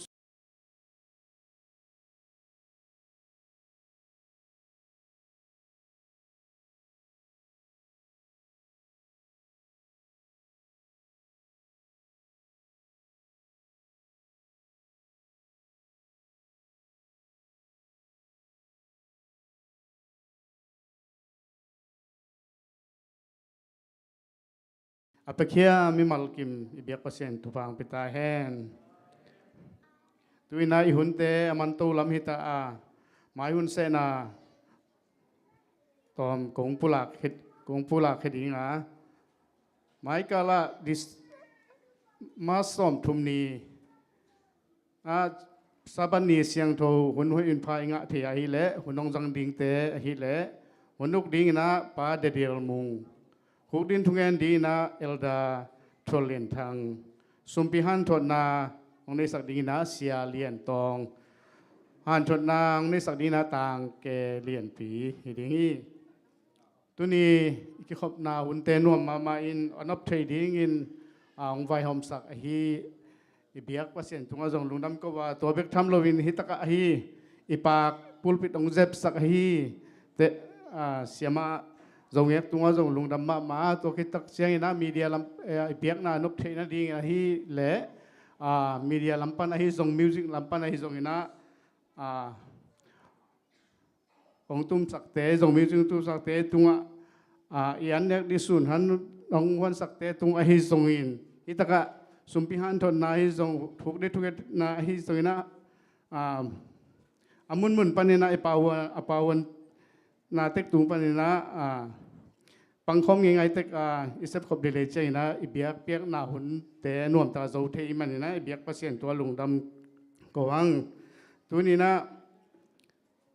a piakhia mimal kim i biak Pasian thupha hong pia ta hen. Tu-in a i hunte a manto lam hi ta a, mai hun sehna tawm kong pulak khit, kong pulak khit ding a, mai kala dis, March sawmthum ni a, Sabbath ni siangtho hun hoih hun pha i ngah thei ahih leh, hun hong zang dingte ahih leh, hun uk dingin a Pa Daniel Mung, huk ding thungen dingin a Elder Thual Lian Thang, sumpi hanthotna hong neisak dingin a Sia Lian Tawng, hanthotna hong neisak dingin a Tang Ke Lianpi hi ding hi. Tuni i kikhopna hunte nuam mahmah in a nop thei dingin, a, hong vaihawmsak ahi i biak Pasian tungah zong lungdam ko a, tua bek tham loin hi takah ahi i pak pulpit hong zepsak ahi te, a, siamah Zo Ngek tungah zong lungdam mahmah. Tua khit tak ciangin a media lam, eh, i biakna nop theihna dingin ahih leh, a, media lam pan ahi zong, music lam pan ahi zongin a, a, hong tumsakte, Zomi hong tumsakte tungah ah, i an nek ding sun han hong huansakte tung ahi zongin, hi takah sumpi hanthotna ahi zong, thuk ding thuketna ahi zongin ah, ah, a munmun panin ah i pauan, a pauanna tek tung panin ah, ah, pangkhawm ngeingai tek, ah, i sepkhop ding lei ciangin ah i biakpiakna hunte nuamtak zo thei ahih manin ah i biak Pasian tungah lungdam ko hang. Tuni-in ah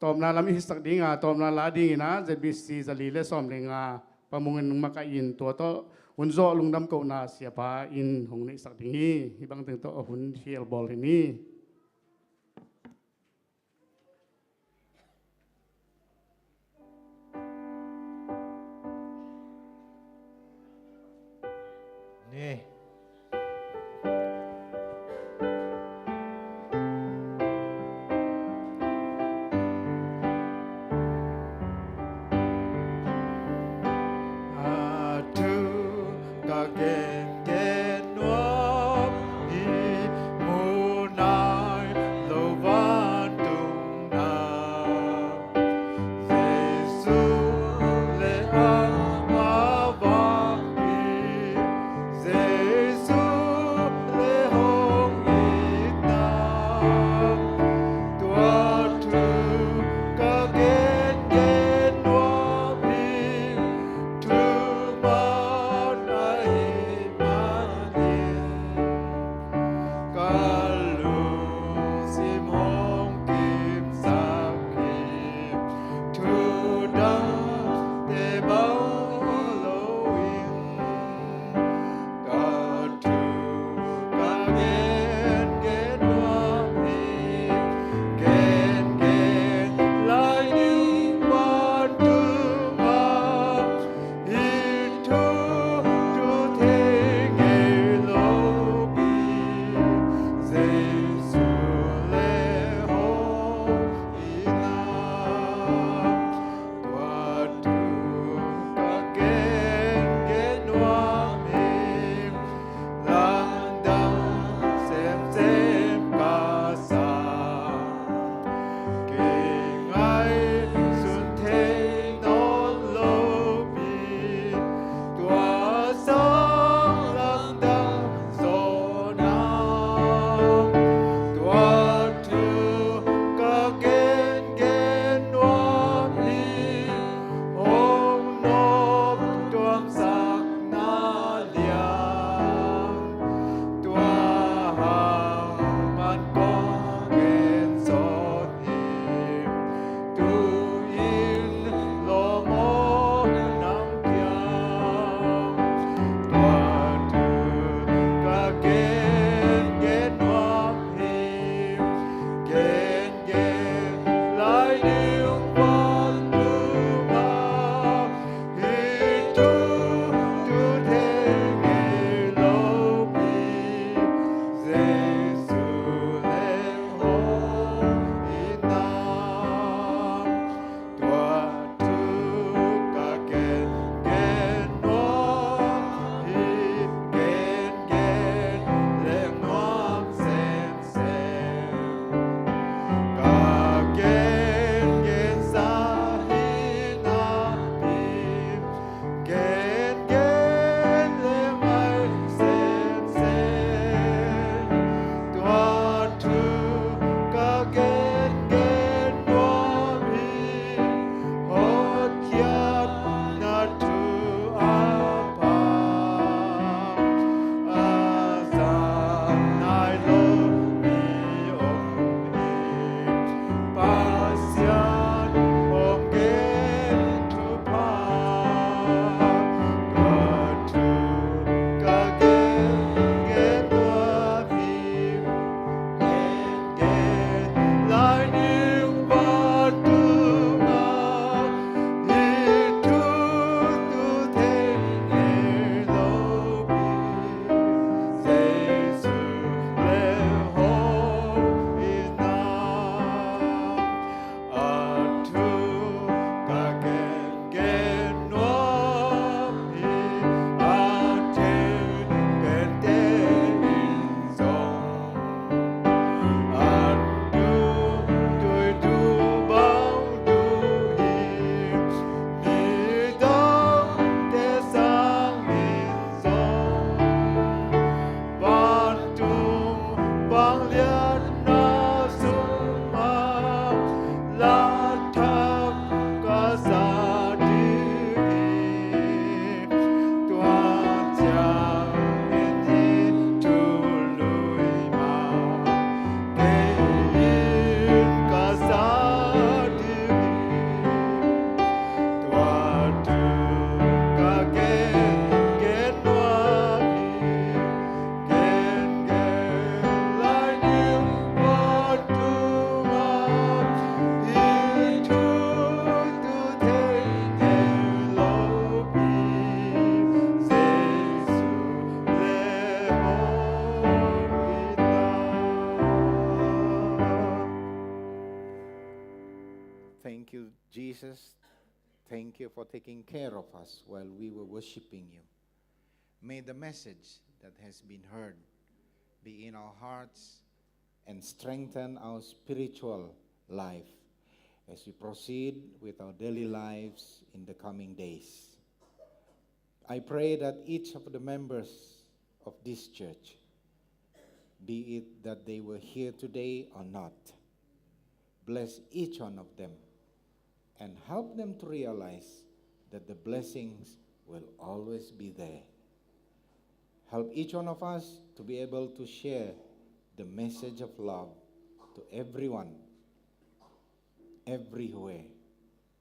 tawpna lam i hisak ding a, tawpna la dingin ah Z B C zali le sawm le nga Pa Mung in makaih in, tua tawh hun zawh lungdam kohna siapa in hong neihsak ding hi. Hih bangteng tawh a hun khial bawl hi ni. Ni. A thu ka gengen nuam hi, mu nai lo vantung na. Jesu le a, a vangpi, Jesu Jesus, thank you for taking care of us while we were worshiping you. May the message that has been heard be in our hearts and strengthen our spiritual life as we proceed with our daily lives in the coming days. I pray that each of the members of this church, be it that they were here today or not, bless each one of them and help them to realize that the blessings will always be there. Help each one of us to be able to share the message of love to everyone, everywhere,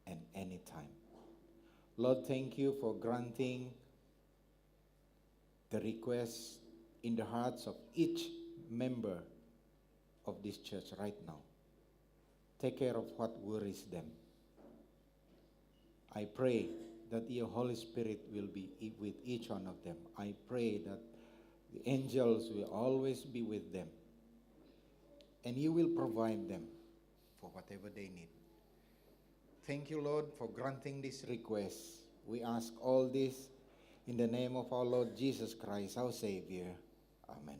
and anytime. Lord, thank you for granting the request in the hearts of each member of this church right now. Take care of what worries them. I pray that your Holy Spirit will be e- with each one of them. I pray that the angels will always be with them. And you will provide them for whatever they need. Thank you, Lord, for granting this request. We ask all this in the name of our Lord Jesus Christ, our Savior. Amen.